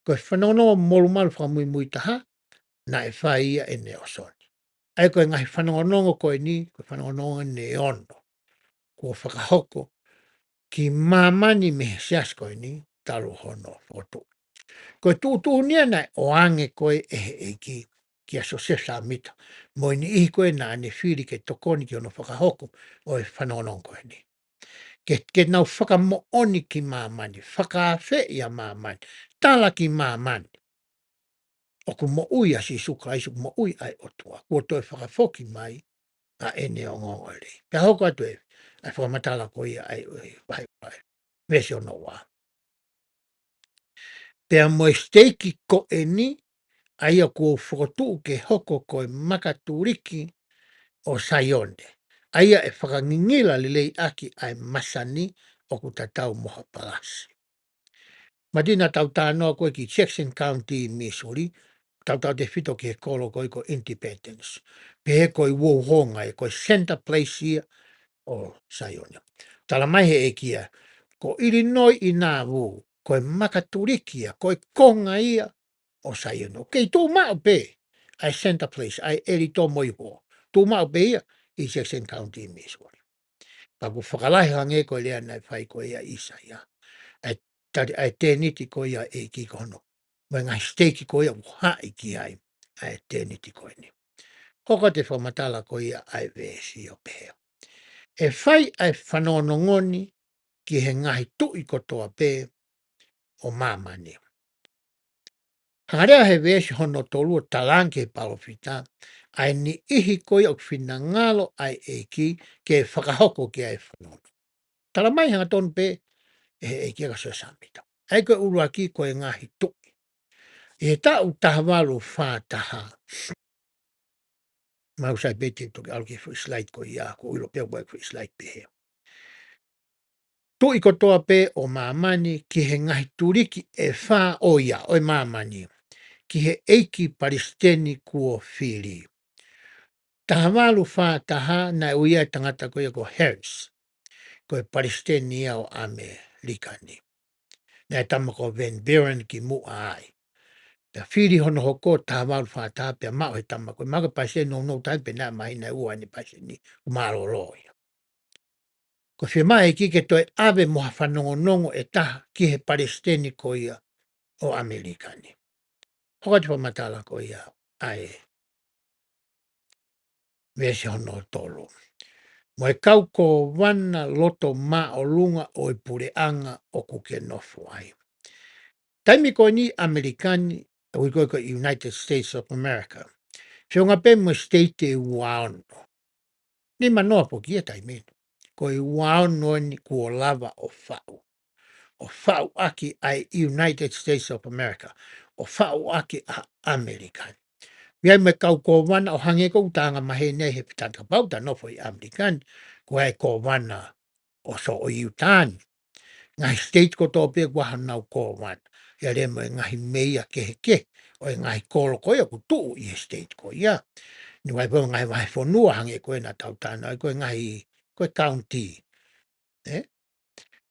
Ko e fanongonongo molumalu fakamuimui taha, naʻe fai ia ʻe Nalesoni. ʻA ia ko e ngaahi fanongonongo ko eni, ko e fanongonongo ʻe ono kuo fakahoko ki māmani mei he Siasi ko eni talu hono fokotuʻu. Ko e tuʻutuʻuni ia naʻe ʻoange ko ē ʻe he ʻEiki kia Siosefa Sāmita, mo e niʻihi ko ē naʻa ne fili ke tokoni ki hono fakahoko ʻo e fanongonongo ko eni. Ke, ke nau fakamoʻoni ki māmani, fakaafeʻi ʻa māmani, tala ki māmani ʻoku moʻui ʻa Sīsū Kalaisi, ʻoku moʻui ʻa e ʻOtua, kuo toe fakafoki mai ʻa ʻene ongoongolelei. Pea hoko atu ʻa e fakamatala ko ia ʻa e, ʻa e, ʻa e, ʻa e veesi hono ua. Pea mo e siteiki ko eni, ʻa ia kuo u fokotuʻu ke hoko ko e makatuliki ʻo Saione, ʻa ia ʻe fakangingila lelei ʻaki ʻa e masani ʻoku tatau mo ha palasi. Mātiu, naʻa tau talanoa ko ē ki Jackson County, Missouri, tautautefito ki he kolo ko ē ko Independence. Pehē ko e uouhonga ia, ko e center place ia ʻo Saione. Tala mai he ʻEiki ia, ko Illinois ʻi Nauvoo, ko e makatuliki ia, ko e konga ia ʻo Saione. ʻOku kei tuʻu maʻu pē ʻa e center place, ʻa e ʻelito mo e iho. Tuʻu maʻu pē ia ʻi Jackson County, Missouri. Ka ʻoku fakalahi hangē ko e lea naʻe fai ko ia ʻe ʻĪsaia. ʻA e tali, ʻa e tēniti ko ia ʻa e ʻEiki ko hono, mo e ngaahi siteiki ko ia ʻoku haʻi ki ai ʻa e tēniti ko eni. Hoko atu e fakamatala ko ia ʻa e veesi ʻo pehē. ʻE fai ʻa e fanongonongo ni ki he ngaahi tuʻi kotoa pē ʻo māmani. Hanga leva he veesi hono tolu ʻo talaange ki he palōfita ʻa e niʻihi ko ia ʻoku finangalo ʻa e ʻEiki ke fakahoko ki ai e fanongonongo. Tala mai hangatonu pē ʻe he ʻEiki kia Siosefa Sāmita. ʻA ia ko e ʻuluaki ko e ngaahi tuʻi. ʻI he taʻu taha valu fā taha, mau sai pē te u toki ʻalu ki he foʻi slide ko ia, ko e ʻilo pē ʻoku ʻi ai e foʻi slide pehē. Tuʻi kotoa pē ʻo māmani ki he ngaahi tuliki ʻe fā ʻo ia, ʻo e māmani, ki he ʻeiki palesiteni kuo fili. Taha valu fā taha naʻe ui ai e tangata ko ia ko Harris, ko e palesiteni ia ʻo ʻAmelika ni. Naʻe tama ko Van Buren kimuʻa ai. Pea fili hono hoko taha valu fā taha pea maʻu he tama ko ē, maʻu ko e palesiteni nounou taha pē naʻe māhina ʻe ua ʻene palesiteni, ʻo mālōlō ia. Ko e fiemaʻu ʻe he ʻEiki ke toe ʻave mo ha fanongonongo ʻe taha ki he palesiteni ko ia ʻo ʻAmelika ni. Hoko atu e fakamatala ko ia ʻa e veesi hono tolu. Mo e kau kōvana loto māʻolunga ʻo e puleʻanga ʻoku ke nofo ai. Taimi ko eni ʻAmelika ni, ʻoku ui ko e ko e United States of America. Feʻunga pē mo e state ʻe ua ono. Nimanoa foki ia taimi ni. Ko e ua ono eni kuo lava ʻo faʻu. ʻO faʻu ʻaki ʻa e United States of America. ʻO faʻu ʻaki ʻa ʻAmelika ni. ʻOku ʻi ai mo e kau kōvana ʻo hangē ko ʻeku tala ange he ʻaho ni he fitata kapau ʻoku ta nofo ʻi ʻAmelika ni. Ko e kōvana ʻo Sō ʻo ʻIutā ni. Ngaahi state kotoa pē ʻoku ʻi ai honau kōvana. ʻIo leva mo e ngaahi meia kehekehe ʻo e ngaahi kolo ko ia ʻoku tuʻu ʻi he state ko ia. Ni ʻoku ʻi ai pē ngaahi vahefonua hangē ko ena ʻoku tau talanoa ai ko e ngaahi, ko e county. Ē?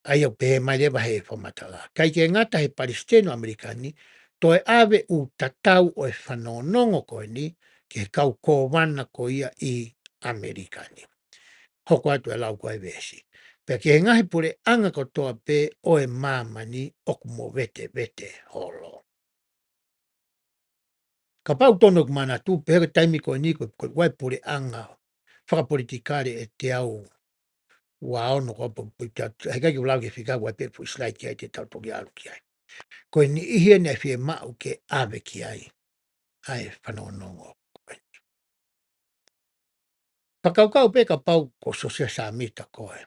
ʻA ia ʻoku pehē mai leva he fakamatala. ʻIkai ke ngata he palesiteni ʻo ʻAmelika ni, toe ʻave ʻū tatau ʻo e fanongonongo ko eni, ki he kau kōvana ko ia ʻi ʻAmelika ni. Hoko atu e lau ko e veesi. Pea ki he ngaahi puleʻanga kotoa pē ʻo e māmani ʻoku movetevete holo. Kapau ʻoku tonu ʻeku manatu, pehē ko e taimi ko eni ko e, ko e ʻū puleʻanga fakapolitikale ʻe teau ua ono ko pu, pu, ta, he ʻikai ke u lau ki he fika ʻoku ʻi ai pē fuʻu slide ki ai te tau toki ʻalu ki ai. Ko e niʻihi eni ʻe fiemaʻu ke ʻave ki ai ʻa e fanongonongo. Fakakaukau pē kapau ko Siosefa Sāmita ko e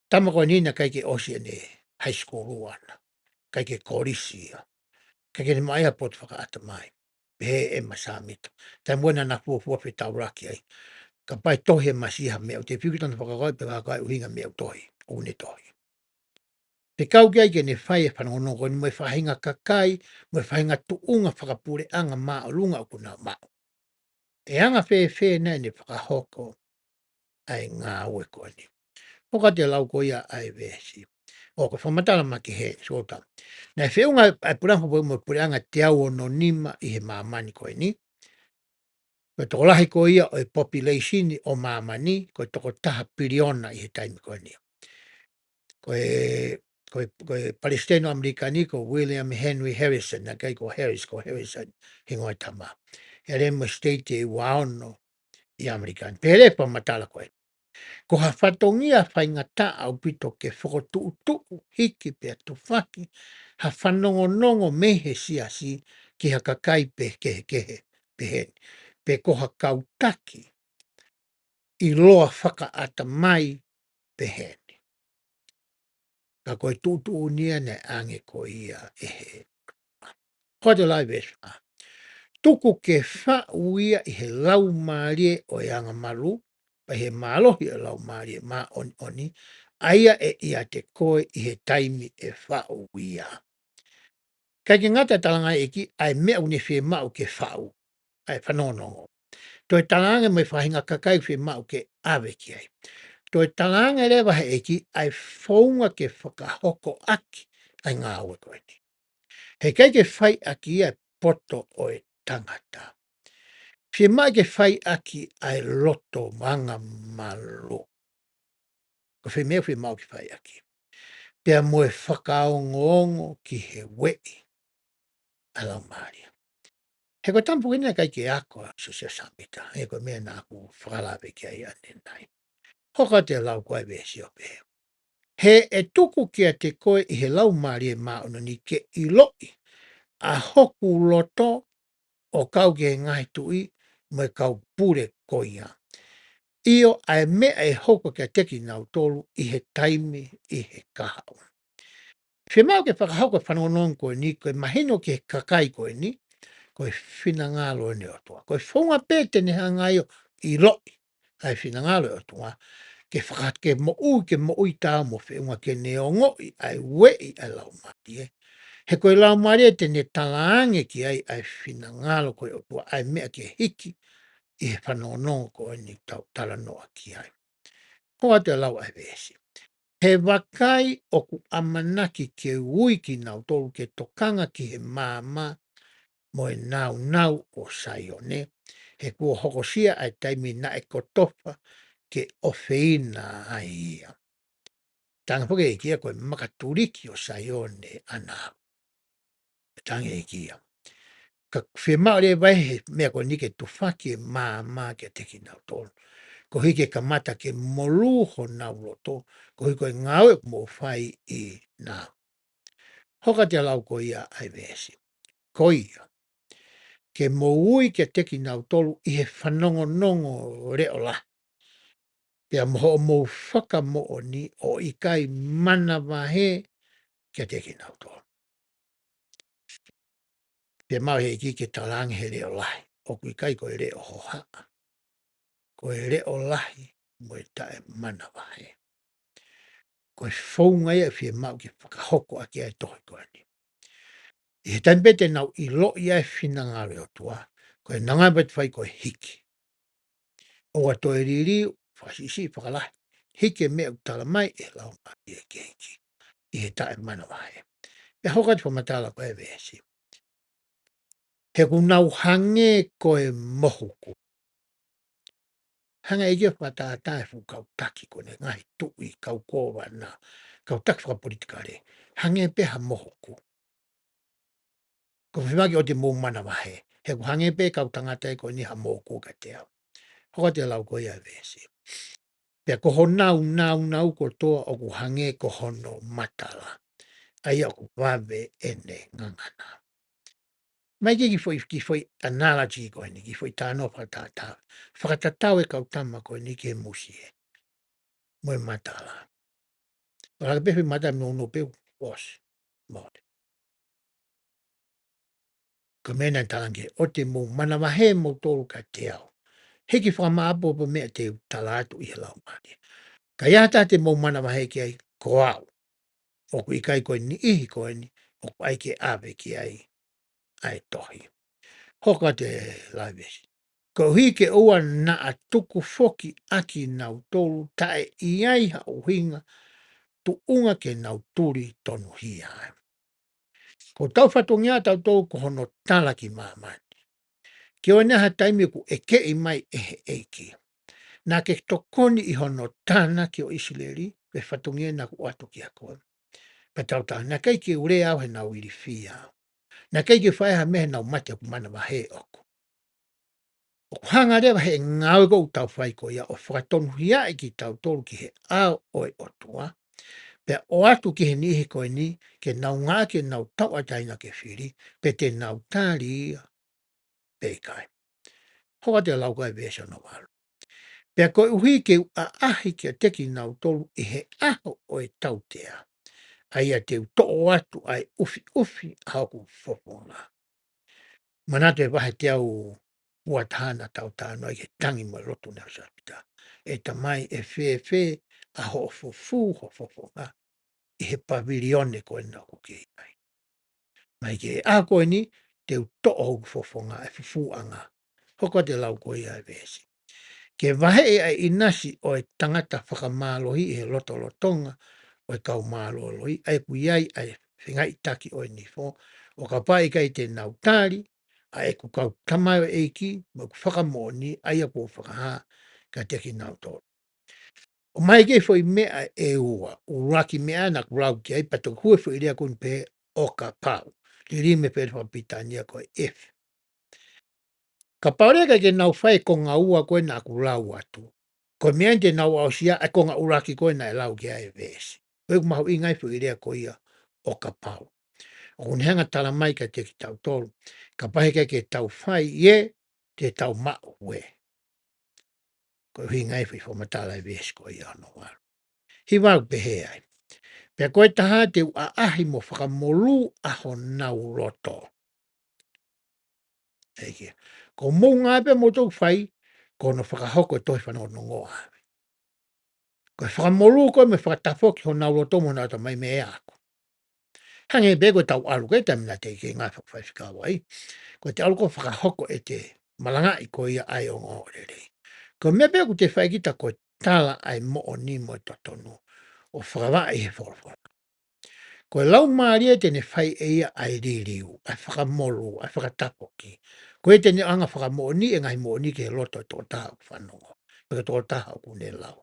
tama ko eni naʻe ʻikai ke ʻosi ʻene high school ʻana. ʻIkai ke kolisi ia. ʻIkai ke ne maʻu ha potu fakaʻatamai. Pehē ʻe ʻEma Sāmita. Taimi ʻoku na fuofua fetaulaki ai. Kapau ʻe tohi ʻe Masi ha meʻa ʻoku te fiu ki tana fakakaukau pe fakakaukau ʻuhinga meʻa ʻoku tohi. ʻOku ne tohi. Fekau ki ai ke ne fai e fanongonongo ko eni mo e faʻahinga kakai, mo e faʻahinga tuʻunga fakapuleʻanga māʻolunga ʻoku nau maʻu. ʻE anga fēfē nai ʻene fakahoko ʻa e ngāue ko eni. Hoko atu e lau ko ia ʻa e veesi. ʻOku fakamatala mai ki he sota. Naʻe feʻunga ʻa e puleʻanga fakapuleʻanga mo e puleʻanga teau ono nima ʻi he māmani ko eni. Ko e tokolahi ko ia ʻo e population ʻo māmani, ko e toko taha piliona ʻi he taimi ko eni. Ko e, ko e, ko e palesiteni ʻo ʻAmelika ni ko William Henry Harrison, naʻe ʻikai ko Harris, ko Harrison, hingoa e tama. ʻIo leva mo e state ʻe ua ono ʻi ʻAmelika ni. Pehē leva e fakamatala ko e. Ko ha fatongia faingataʻa ʻaupito ke fokotuʻutuʻu, hiki pea tufaki, ha fanongonongo mei he siasi ki ha kakai pē kehekehe pehē ni. Pe ko ha kau taki ʻiloa fakaʻatamai pehē ni. Ka ko e tuʻutuʻuni ia naʻe ʻange ko ia ʻe he. Ko e lau e veesi fā. Tuku ke faʻu ia ʻi he laumālie ʻo e angamalū, pea ʻi he mālohi ʻo e Laumālie Māʻoniʻoni, ʻa ia ʻe ʻiate koe ʻi he taimi ʻe faʻu ia. ʻIkai ke ngata e talaange ʻe he ʻEiki ʻa e meʻa ʻoku ne fiemaʻu ke faʻu, ʻa e fanongonongo. Toe talaange mo e faʻahinga kakai ʻoku fiemaʻu ke ʻave ki ai. Toe talaange leva ʻe he ʻEiki ʻa e founga ke fakahoko ʻaki ʻa e ngāue ko eni. He ʻikai ke fai ʻaki ia e poto ʻo e tangata. Fiemaʻu ke fai ʻaki ʻa e loto angamalū. Ko e foʻi meʻa ʻoku fiemaʻu ke fai ʻaki. Pea mo e fakaongoongo ki he ueʻi ʻa e Laumālie. He ko e tama foki eni naʻe ʻikai ke ako ʻa Siosefa Sāmita. He ko e meʻa naʻa ku fakalave ki ai ʻanenai. Hoko atu e lau ko e veesi ʻo pehē. He ʻe tuku kiate koe ʻi he Laumālie Māʻoniʻoni ke ʻiloʻi ʻa hoku loto ʻo kau ki he ngaahi tuʻi mo e kau pule ko ia. ʻIo ʻa e meʻa ʻe hoko kiate kinautolu ʻi he taimi ʻi he kahaʻu. Fiemaʻu ke fakahoko e fanongonongo ko eni ko e mahino ki he kakai ko eni, ko e finangalo ʻo e ʻOtua. Ko e founga pē te ne hanga ai ʻo ʻiloʻi ʻa e finangalo ʻo e ʻOtua. Ke faka-, ke moʻui, ke moʻui taau mo feʻunga ke ne ongoʻi ʻa e ueʻi ʻa e Laumālie. He ko e Laumālie te ne talaange ki ai ʻa e finangalo ko e ʻOtua ʻa e meʻa ke hiki ʻi he fanongonongo ko eni ʻoku tau talanoa ki ai. Hoko atu e lau ʻa e veesi. He vakai ʻoku ʻamanaki ke ui kinautolu ke tokanga ki he maama mo e nāunau ʻo Saione, he kuo hokosia ʻa e taimi naʻe kotofa ke ʻofeina ai ia. Talaange foki ʻe he ʻEiki ia ko e makatuliki ʻo Saione ʻa Nāvu. Talaange ʻe he ʻEiki ia. Ka fiemaʻu leva ʻe he meʻa ko eni ke tufaki e maama kiate kinautolu, koeʻuhi ke kamata ke molū honau loto, koeʻuhi ko e ngāue ʻoku mou fai ʻi nā. Hoko atu e lau ko ia ʻa e veesi. Ko ia, ke mou ui kiate kinautolu ʻi he fanongonongo leʻo lahi, pea mo hoʻomou fakamoʻoni ʻo ʻikai manavahē kiate kinautolu. Pea maʻu ʻe he ʻEiki ke talaange he leʻo lahi, ʻoku ʻikai ko e leʻo hohaʻa, ko e leʻo lahi mo e taʻemanavahē. Ko e founga ia ʻe fiemaʻu ke fakahoko ʻaki ʻa e tohi ko eni. ʻI he taimi pē te nau ʻiloʻi ʻa e finangalo ʻo e ʻOtua, ko e ngāue pē te fai ko e hiki. ʻOua toe liliu, fakasiʻisiʻi, fakalahi. Hiki e meʻa ʻoku tala mai ʻe he Laumālie ʻo e ʻEiki ʻi he taʻemanavahē. Pea hoko atu e fakamatala ko e veesi. He ʻoku nau hangē ko e mohuku. Hanga ʻe he ʻEiki ʻo fakatātā e fuʻu kau taki ko eni, ngaahi tuʻi, kau kōvana, kau taki fakapolitikale. Hangē pē ha mohuku. Ko e fiemaʻu ke ʻoua te mou manavahē. He ʻoku hangē pē kau tangata ia ko eni ha mohuku kiate au. Hoko atu e lau ko ia e veesi. Pea ko honau nāunau kotoa ʻoku hangē ko hono matala, ʻa ia ʻoku vave ʻene ngangana. Mai ki he kiʻi foʻi, kiʻi foʻi analogy ko eni, kiʻi foʻi talanoa fakatātā. Fakatatau e kau tama ko eni ki he musie mo e matala. ʻOlaka pē foʻi matala nounou pē ʻosi. Mole. Ko e meʻa naʻe talaange, ʻoua te mou manavahē moutolu kiate au. Hiki fakamāʻopoʻopo meʻa te u tala atu ʻi he Laumālie. Ka ʻi ai ha taha te mou manavahē ki ai, ko au. ʻOku ʻikai ko e niʻihi ko eni ʻoku ʻai ke ʻave ki ai ʻa e tohi. Hoko atu e lau e veesi. Koeʻuhi ke ʻoua naʻa tuku foki ʻa kinautolu taʻe ʻi ai ha ʻuhinga tuʻunga ke nau tuli tonuhia ai. Ko hotau fatongia ʻatautolu ko hono tala ki māmani. Ke ʻoua naʻa ha taimi ʻoku ʻekeʻi mai ʻe he ʻEiki. Naʻa ke tokoni ʻi hono tānaki ʻo ʻIsileli, ko e fatongia naʻa ku ʻoatu kiate koe. Pea tau tā, naʻe ʻikai ke u lea au he naʻa nau ilifia. Naʻe ʻikai ke fai ha meʻa he naʻa nau mate ʻoku manavahē ʻoku. ʻOku hanga leva he ngāue ko ē ʻoku tau fai ko ia ʻo fakatonuhiaʻi kitautolu ki he ʻao ʻo e ʻOtua. Pea ʻoatu ki he niʻihi ko eni, ke nau ngāueʻaki ʻenau tauʻatāina ke fili, pe te nau tali ia pe ʻikai. Hoko atu e lau ko e veesi hono valu. Pea koeʻuhi ke u ʻaʻahi kiate kinautolu ʻi he ʻaho ʻo e tautea, ʻa ia te u toʻo atu ʻa e ʻufiʻufi ʻa hoku fofonga. Manatu e vahe teau uataha naʻa tau talanoa ai ki he tangi mo e lotu ʻa Sāpita. ʻE Tamai, ʻe fēfē ʻa hoʻo fufū ho fofonga ʻi he pavilione ko ena ʻoku ke ʻi ai. Mai ki he ʻaho ko eni, te u toʻo hoku fofonga ʻa e fufuuʻanga. Hoko atu e lau ko ia e veesi. Ke vaheʻi ʻa e ʻinasi ʻo e tangata fakamālohi ʻi he lotolotonga ʻo e kau mālōlōʻi, ʻa ia ʻoku ʻi ai ʻa e fengaiʻitaki ʻo e nifo, ʻo kapau ʻe ʻikai te nau tali ʻa ʻeku kau tamaioʻeiki mo ʻeku fakamoʻoni, ʻa ia kuo u fakahā kiate kinautolu. ʻOmai ki he foʻi meʻa ʻe ua, ʻuluaki meʻa naʻa ku lau ki ai, pea toki hū e foʻi lea ko eni pē ʻo kapau. Liliu mei he foʻi lea fakapilitānia ko e if. Kapau leva ʻe ʻikai ke nau fai e konga ua ko ē naʻa ku lau atu, ko e meʻa eni te nau aʻusia ʻa e konga ʻuluaki ko ē naʻe lau ki ai e veesi. Ko e ʻoku mahuʻinga ai e foʻi lea ko ia ʻo kapau. ʻOku ne hanga tala mai kiate kitautolu, kapau he ʻikai ke tau fai ē, te tau maʻu ē. Ko e ʻuhinga ia e foʻi fakamatala e veesi ko ia hono valu. Hiva ʻoku pehē ai. Pea ko e taha te u ʻaʻahi mo fakamolū ʻa honau loto. ʻEiki. Ko hoʻomou ngāue pē ʻoku mou fai, ko hono fakahoko e tohi fanongonongo ʻa e ʻAfiona. Ko e fakamolū ko ē mo e fakatafoki honau loto mo honau ʻatamai mei he ako. Hangē pē ko ʻetau ʻalu ko ē taimi naʻa te ke ngāue fakafaifekau ai. Ko ʻete ʻalu ko ē ʻo fakahoko ʻete malangaʻi ko ia ʻa e ongoongolelei. Ko e meʻa pē ʻoku te fai kita ko e tala ʻa e moʻoni mo e totonu ʻo fakavaʻe ʻi he folofola. Ko e Laumālie te ne fai ʻe ia ʻa e liliu, ʻa e fakamolū, ʻa e fakatafoki. Ko ia te ne ʻoange ʻa e fakamoʻoni, ʻa e ngaahi moʻoni ki he loto ʻo e tokotaha ʻoku fanongo. Pe ko e tokotaha ʻoku ne lau.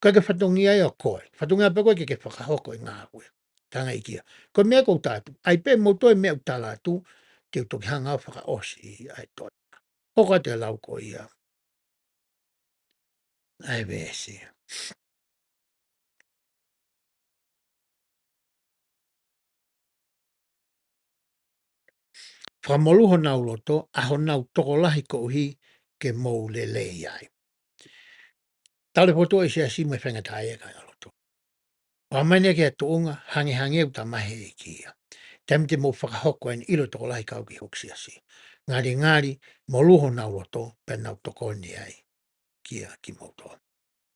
ʻIkai ke fatongia ia ʻo koe. Fatongia pē koe ke ke fakahoko e ngāue. Tangai kia. Ko e meʻa ʻoku ou tala atu. ʻAi pē moutolu e meʻa ʻoku tala atu, te u toki hanga ʻo fakaʻosi ʻa e toenga. Hoko atu e lau ko ia ʻa e veesi. Fakamolū honau loto, ʻa honau tokolahi koeʻuhi ke mou lelei ai. Tau lea fokotuʻu e siasi mo e faingataʻaʻia, kāinga lotu. ʻOmai eni ki ha tuʻunga, hangehangē ʻoku tamahi ʻe he ʻEiki ia. Taimi te mou fakahoko ai ʻeni, ʻilo e tokolahi kau ki hoku siasi. Ngalingali, molū honau loto, pea nau tokoni ai kia kimoutolu.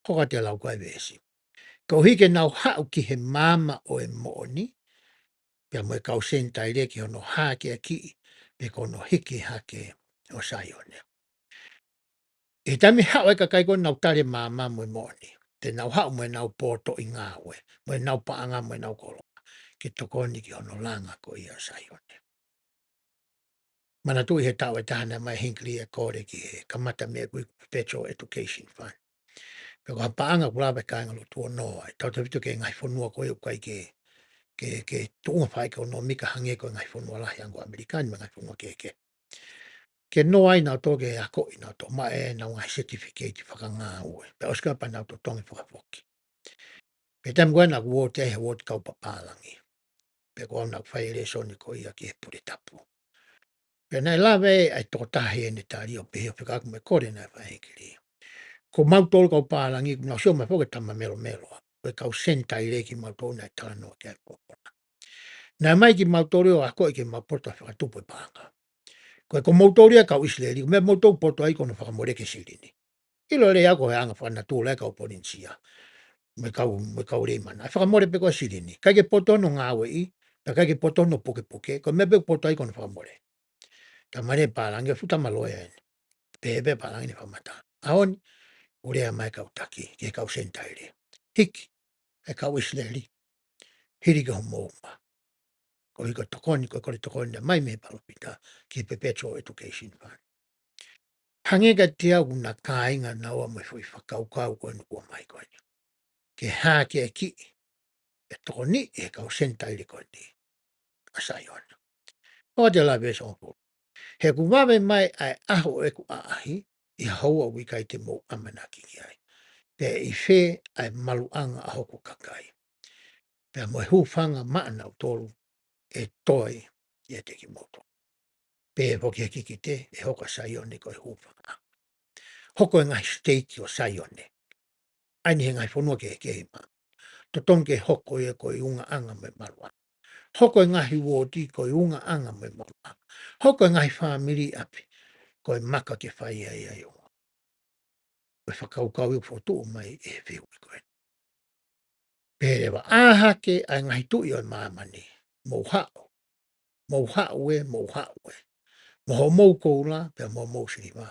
Hoko atu e lau ko ia ʻa e veesi. Koeʻuhi ke nau haʻu ki he maama ʻo e moʻoni, pea mo e kau Senitaile ki hono hākeakiʻi, pe ko hono hiki hake ʻo Saione. ʻI he taimi haʻu ai e kakai ko ē ʻo nau tali e maama mo e moʻoni, te nau haʻu mo ʻenau poto ʻi ngāue, mo ʻenau paʻanga mo ʻenau koloa, ke tokoni ki hono langa ko ia ʻo Saione. Manatuʻi he taʻu ʻe taha naʻe ʻomai ʻe Hinckley e kole ki he kamata meʻa ko ia ko e Perpetual Education Fund. Pea ko ha paʻanga ʻoku lava e kāinga lotu ʻo nō ai, tautefito ki he ngaahi fonua ko ia ʻoku ʻikai ke, ke, ke tuʻunga fakaʻekonōmika hangē ko e ngaahi fonua lahi hangē ko ʻAmelika ni mo e ngaahi fonua kehekehe. Ke nō ai nautolu ke akoʻi nautolu, maʻu ʻenau ngaahi certificate fakangāue. Pea ʻosi ko ia pea nau totongi fakafoki. Pea taimi ko ia naʻá ku uōti ai he uōti kau papālangi. Pea ko au naʻá ku fai e lēsoni ko ia ki he pule tapu. Pea naʻe lave ʻa e tokotaha heʻene tali ʻo pehē ʻo fekauʻaki mo e kole naʻe fai ʻe Hinckley. Ko mautolu kau pālangi, naʻá ku sio mai foki ki he tama melomelo. Ko e kau Senitaile kimautolu naʻe talanoa ki ai e folofola. Naʻe ʻomai kimautolu ʻo akoʻi ke mau poto fakatupu e paʻanga. Ko e ko moutolu ia kau ʻIsileli, ko e meʻa moutolu poto ai ko hono fakamole ki he silini. ʻIlo lelei ʻa e ko e anga fakanatula ʻa e kau Polinisia mo e kau, mo e kau Leimana. ʻE fakamole pē ko e silini. ʻIkai ke poto hono ngāueʻi, pea ʻikai ke poto hono pukepuke, ko e meʻa pē ʻoku poto ai ko hono fakamole. Tama lelei pālangi, fuʻu tama loea eni. Pehē pē pālangi ʻene fakamatala. ʻAho ni, ʻoku lea mai e kau taki ki he kau Senitaile. Hiki e kau ʻIsileli, hili ki homou uma. Koeʻuhi ko e tokoni, ko e kole tokoni naʻe ʻomai mei he palōfita ki he Perpetual Education Fund. Hangē kiate au ʻoku na kāinga naua mo e foʻi fakakaukau ko eni kuo ʻomai ko eni. Ke hākeakiʻi, ʻe tokoniʻi ʻe he kau Senitaile ko eni ʻa Saione. Hoko atu e lau veesi hongofulu. He ʻoku vave mai ʻa e ʻaho ʻo ʻeku ʻaʻahi ʻi ha houa ʻoku ʻikai te mou ʻamanaki ki ai. Pea ʻi fē ʻa e maluʻanga ʻa hoku kakai. Pea mo e hūfanga maʻanautolu ʻe toe ʻiate kimoutolu. Pea foki he kikite, ʻe hoko ʻa Saione ko e hūfanga. Hoko e ngaahi siteiki ʻo Saione. ʻA eni he ngaahi fonua kehekehe ʻi māmani. Totonu ke hoko ia ko e ungaʻanga mo e maluʻanga. Hoko e ngaahi uōti ko e ungaʻanga mo e maluʻanga. Hoko e ngaahi fāmili ʻi ʻapi ko e maka ke fai ai ʻa e ongo. Ko e fakakaukau ia ʻoku fokotuʻu mai ʻe he fehuʻi ko eni. Pehē leva, ʻā hake ʻa e ngaahi tuʻi ʻo e māmani, mou haʻu, mou haʻu ē, mou haʻu ē, mo hoʻomou koula, pea mo hoʻomou siliva,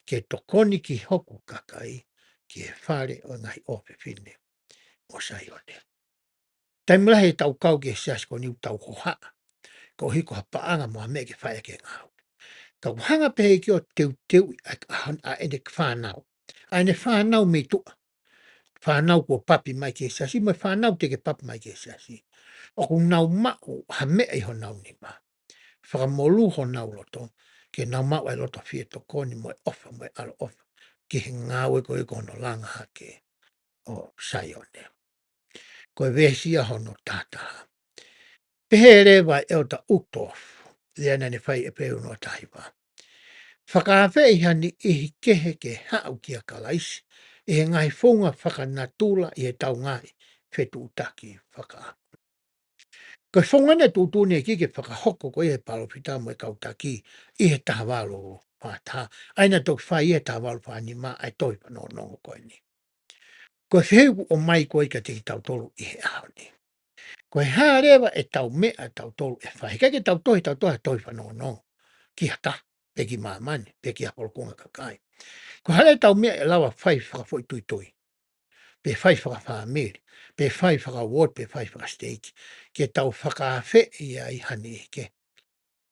ke tokoni ki hoku kakai, ki he fale ʻo e ngaahi ʻofefine ʻo Saione. Taimi lahi ʻetau kau ki he siasi ko eni ʻoku tau hohaʻa, koeʻuhi ko ha paʻanga mo ha meʻa ke fai ʻaki e ngāue. Ka ʻoku hanga pē he ʻEiki ʻo teuteuʻi ʻa, ʻa, ʻa ʻene fānau. ʻA ʻene fānau mei tuʻa. Fānau kuo papi mai ki he siasi, mo e fānau teʻeki papi mai ki he siasi. ʻOku nau maʻu ha meʻa ʻi honau nima. Fakamolū honau loto, ke nau maʻu ʻa e loto fie tokoni mo e ʻofa mo e ʻaloʻofa ki he ngāue ko ia ko hono langa hake ʻo Saione. Ko e veesi ia hono tahataha. Pehē leva ʻe ʻEletā Uchtdorf, lea naʻá ne fai ʻi ʻEpeleli onotaha hiva. Fakaafeʻi ha niʻihi kehe ke haʻu kia Kalaisi, ʻi he ngaahi founga fakanatula ʻi heʻetau ngaahi fetuʻutaki fakaʻaho. Ko e founga naʻe tuʻutuʻuni ʻe he ʻEiki ke fakahoko ko ia ʻe he palōfita mo e kau taki ʻi he taha valu fā taha. ʻA ia naʻe toki fai ʻi he taha valu fā nima ʻa e tohi fanongonongo ko eni. Ko e fehuʻi ʻoku ʻomai ko ia kiate kitautolu ʻi he ʻaho ni. Ko e hā leva ʻetau meʻa ʻatautolu ʻe fai? He ʻikai ke tau tohi, tau tohi ha tohi fanongonongo ki ha taha, pe ki māmani, pe ki ha folofola kakai. Ko e hā leva ʻetau meʻa ʻe lava fai fakafoʻituitui, pe fai fakafāmili, pe fai fakauooti, pe fai fakasiteiki, ke tau fakaafeʻi ai ha niʻihi ke,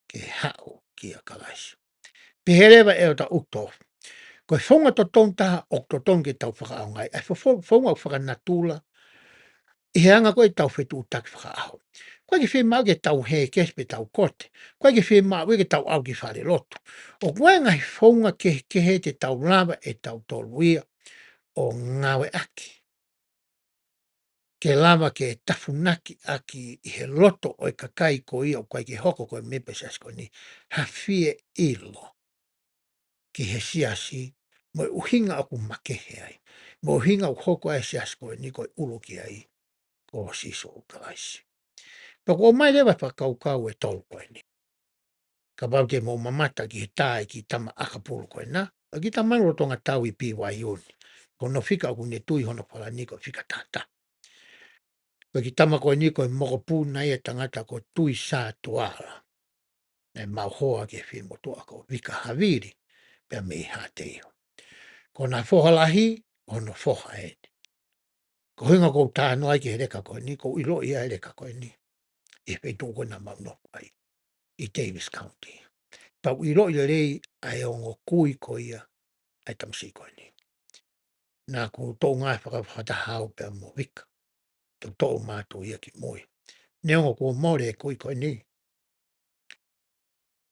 ke haʻu kia Kalaisi. Pehē leva ʻe ʻEletā Uchtdorf, ko e founga totonu taha ʻoku totonu ke tau fakaʻaongaʻi, ʻa e fo-, fo-, founga ʻoku fakanatula, ʻi he anga ko ia ʻetau fetuʻutaki fakaʻaho. ʻOku ʻikai ke fiemaʻu ke tau hēkesi pe tau kote. ʻOku ʻikai ke fiemaʻu ia ke tau ʻalu ki falelotu. ʻOku ʻi ai e ngaahi founga kehekehe te tau lava ʻe tautolu ia ʻo ngāueʻaki ke lava ke tafunaki ʻaki ʻi he loto ʻo e kakai ko ia ʻoku ʻikai ke hoko ko e mēmipa ʻo e siasi ko eni ha fie ʻilo ki he siasi mo e ʻuhinga ʻoku makehe ai, mo e ʻuhinga ʻoku hoko ai e siasi ko eni ko e ʻulu ki ai ko Sīsū Kalaisi. Pea ʻoku ʻomai leva e fakakaukau ʻe tolu ko eni. Kapau te mou mamata ki he tā ʻa e kiʻi tama ʻakapulu ko ena, ʻa e kiʻi tama lolotonga tau ʻi B Y U ni. Ko hono fika ʻoku ne tui hono falani ko e fika taha taha. Ko e kiʻi tama ko eni ko e mokopuna ia ʻo e tangata ko Tuʻi Sā Tuala. Naʻe maʻu hoa ki he fie motuʻa ko Vika Havili, pea mei Haʻateiho. Ko hona foha lahi, ko hono foha eni. Ko e ʻuhinga ʻoku ou talanoa ai ki he leka ko eni, ʻoku ou ʻiloʻi ʻa e leka ko eni ʻi he feituʻu ko ena naʻa mau nofo ai, ʻi Davis County. Pea u ʻiloʻi lelei ʻa e ongo kui ko ia ʻa e tamasiʻi ko eni. Naʻa ku toʻo ngāue fakafakataha au pea mo Vika. Toʻo mātuʻa ia ki mui. Neongo kuo mole e kui ko eni,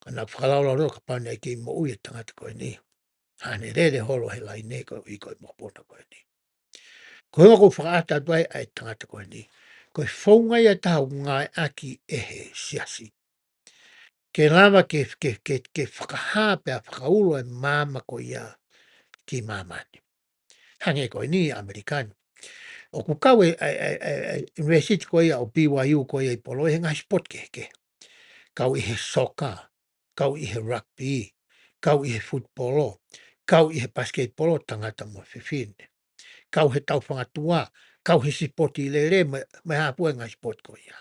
ka naʻa ku fakalaulauloto kapau naʻe kei moʻui e tangata ko eni. Haʻane lele holo he laine koeʻuhi ko e mokopuna ko eni. Ko e ʻuhinga ʻoku ou fakaʻatā atu ai ʻa e tangata ko eni, ko e founga ia ʻe taha ʻoku ngāueʻaki ʻe he siasi ke lava ke, ke, ke, ke fakahā pea fakaulo e maama ko ia ki māmani. Hangē ko eni ʻi ʻAmelika ni. ʻOku kau e, e, e, e, e university ko ia ʻo B Y U ko ia ʻi Poloi he ngaahi sipoti kehekehe. Kau ʻi he soka, kau ʻi he rugby, kau ʻi he futupolo, kau ʻi he pasiketipolo tangata mo fefine. Kau he taufangatua, kau he sipoti lele mo e, mo e hā fua e ngaahi sipoti ko ia.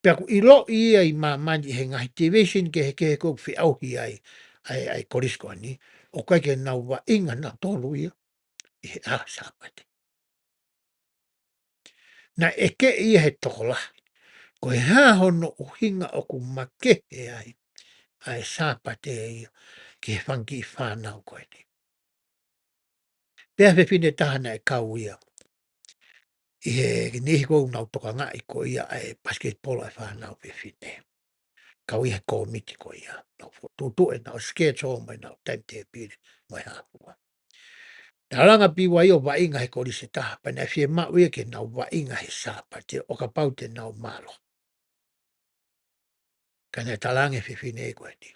Pea ʻoku ʻiloʻi ia ʻi māmani ʻi he ngaahi division kehekehe ʻoku feʻauhi ai ʻa e, ʻa e kolisi ko eni, ʻoku ʻikai ke nau vaʻinga nautolu ia ʻi he ʻaho Sāpate. Naʻe ʻeke ia ʻe he tokolahi, ko e hā hono ʻuhinga ʻoku makehe ai ʻa e Sāpate ia ki he fanga kiʻi fānau ko eni. Pea fefine taha naʻe kau ia ʻi he niʻihi ko ē ʻoku nau tokangaʻi ko ia ʻa e pasiketipolo ʻa e fānau fefine. Kau ʻi he kōmiti ko ia. Nau fokotuʻutuʻu ʻenau schedule mo ʻenau timetable mo e hā fua. Naʻe langa B Y U ʻo vaʻinga he kolisi ʻe taha, pea naʻe fiemaʻu ia ke nau vaʻinga he Sāpate ʻo kapau te nau mālohi. Ka naʻe talaange ʻe he fefine ko eni,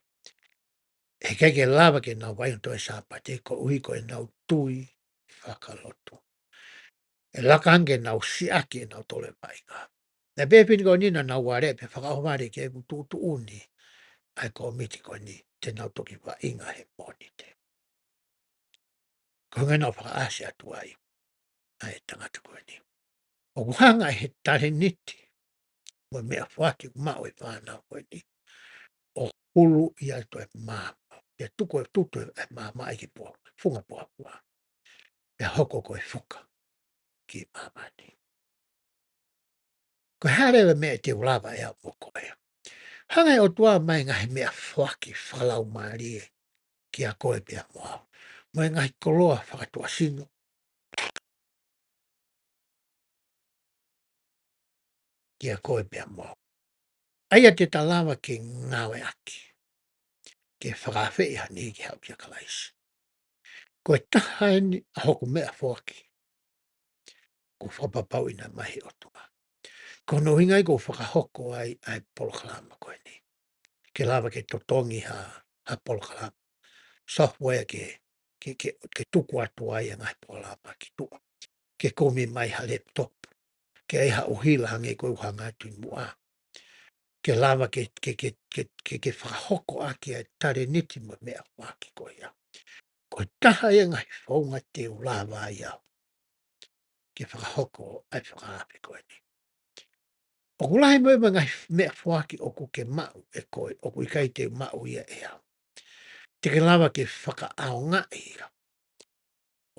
heʻikai ke lava ke nau vaʻinga toe Sāpate koeʻuhi ko ʻenau tui fakalotu. ʻE laka ange ke nau siʻaki ʻenautolu e vaʻinga. Naʻe pehē ʻe he fefine ko eni naʻa nau aleʻi pea fakaʻohovale ke ʻoku tuʻutuʻuni ʻa e kōmiti ko eni te nau toki vaʻinga he Mōnite. Ko e ʻuhinga naʻa ku fakaʻasi atu ai ʻa e tangata ko eni. ʻOku hanga ʻe he talēniti mo e meʻafoaki ʻoku maʻu ʻe he fānau ko eni ʻo huluʻi atu e maama. Pea tuku e tutu e maama ʻi he pō, funga pōpula. Pea hoko ko e fuka ki māmani. Ko e hā leva e meʻa te u lava ʻe au mo koe? Hanga ʻe he ʻOtua ʻo ʻomai e ngaahi meʻafoaki fakalaumālie kiate koe pea mo au, mo e ngaahi koloa fakatuʻasino kiate koe pea mo au, ʻa ia te ta lava ke ngāueʻaki ke fakaafeʻi ha niʻihi ke haʻu kia Kalaisi. Ko e taha eni ʻa hoku meʻafoaki kuo fakapapauʻi naʻe ʻomai ʻe he ʻOtua. Ko hono ʻuhinga ia ʻoku ou fakahoko ai ʻa e polokalama ko eni, ke lava ke totongi ha, ha polokalama software ke, ke, ke, ke tuku atu ai e ngaahi polokalama ki tuʻa, ke kumi mai ha laptop, ke ʻai ha ʻuhila hangē ko e ʻū hanga atu ʻi muʻa, ke lava ke, ke, ke, ke, ke, ke fakahoko ʻaki ʻa e talēniti mo e meʻafoaki ko ia. Ko e taha ia e ngaahi founga te u lava ai au ke fakahoko ʻa e fakaafe ko eni. ʻOku lahi mo e ngaahi meʻafoaki ʻoku ke maʻu ʻe koe, ʻoku ʻikai te u maʻu ia ʻe au. Te ke lava ke fakaʻaongaʻi ia.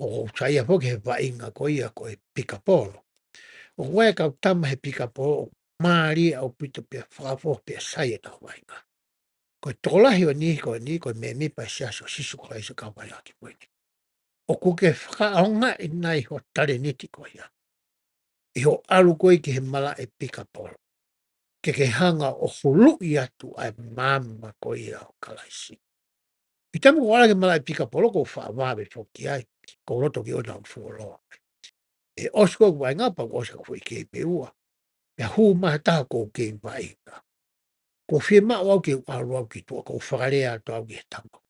ʻOku ou saiʻia foki he vaʻinga ko ia ko e pikapolo. ʻOku ʻi ai e kau tama he pikapolo ʻoku mālie ʻaupito pea fakaʻofoʻofa pea sai ʻenau vaʻinga. Ko e tokolahi ʻo e niʻihi ko eni ko e mēmipa ʻo e Siasi ʻo Sīsū Kalaisi ʻo e Kau Māʻoniʻoni ʻi he Ngaahi ʻAho Kimui Ni. ʻOku ke fakaʻaongaʻi nai ho talēniti ko ia ʻi hoʻo ʻalu ko ē ki he malaʻe pikapolo? ke ke hanga ʻo huluʻi atu ʻa e maama ko ia ʻo Kalaisi. ʻI he taimi ko ē ʻoku ala ke malaʻe pikapolo, ʻoku ou faʻa vave foki ai, ʻoku ou loto ke ʻoua naʻa fuoloa. ʻE ʻosi ko ē ʻeku vaʻinga pea ʻosi ʻeku foʻi kei pē ua. Pea hū mai ha taha ʻoku ou kei vaʻinga. ʻOku ou fiemaʻu au ke u ʻalu au ki tuʻa, ʻoku ou fakalea atu au ki he tama.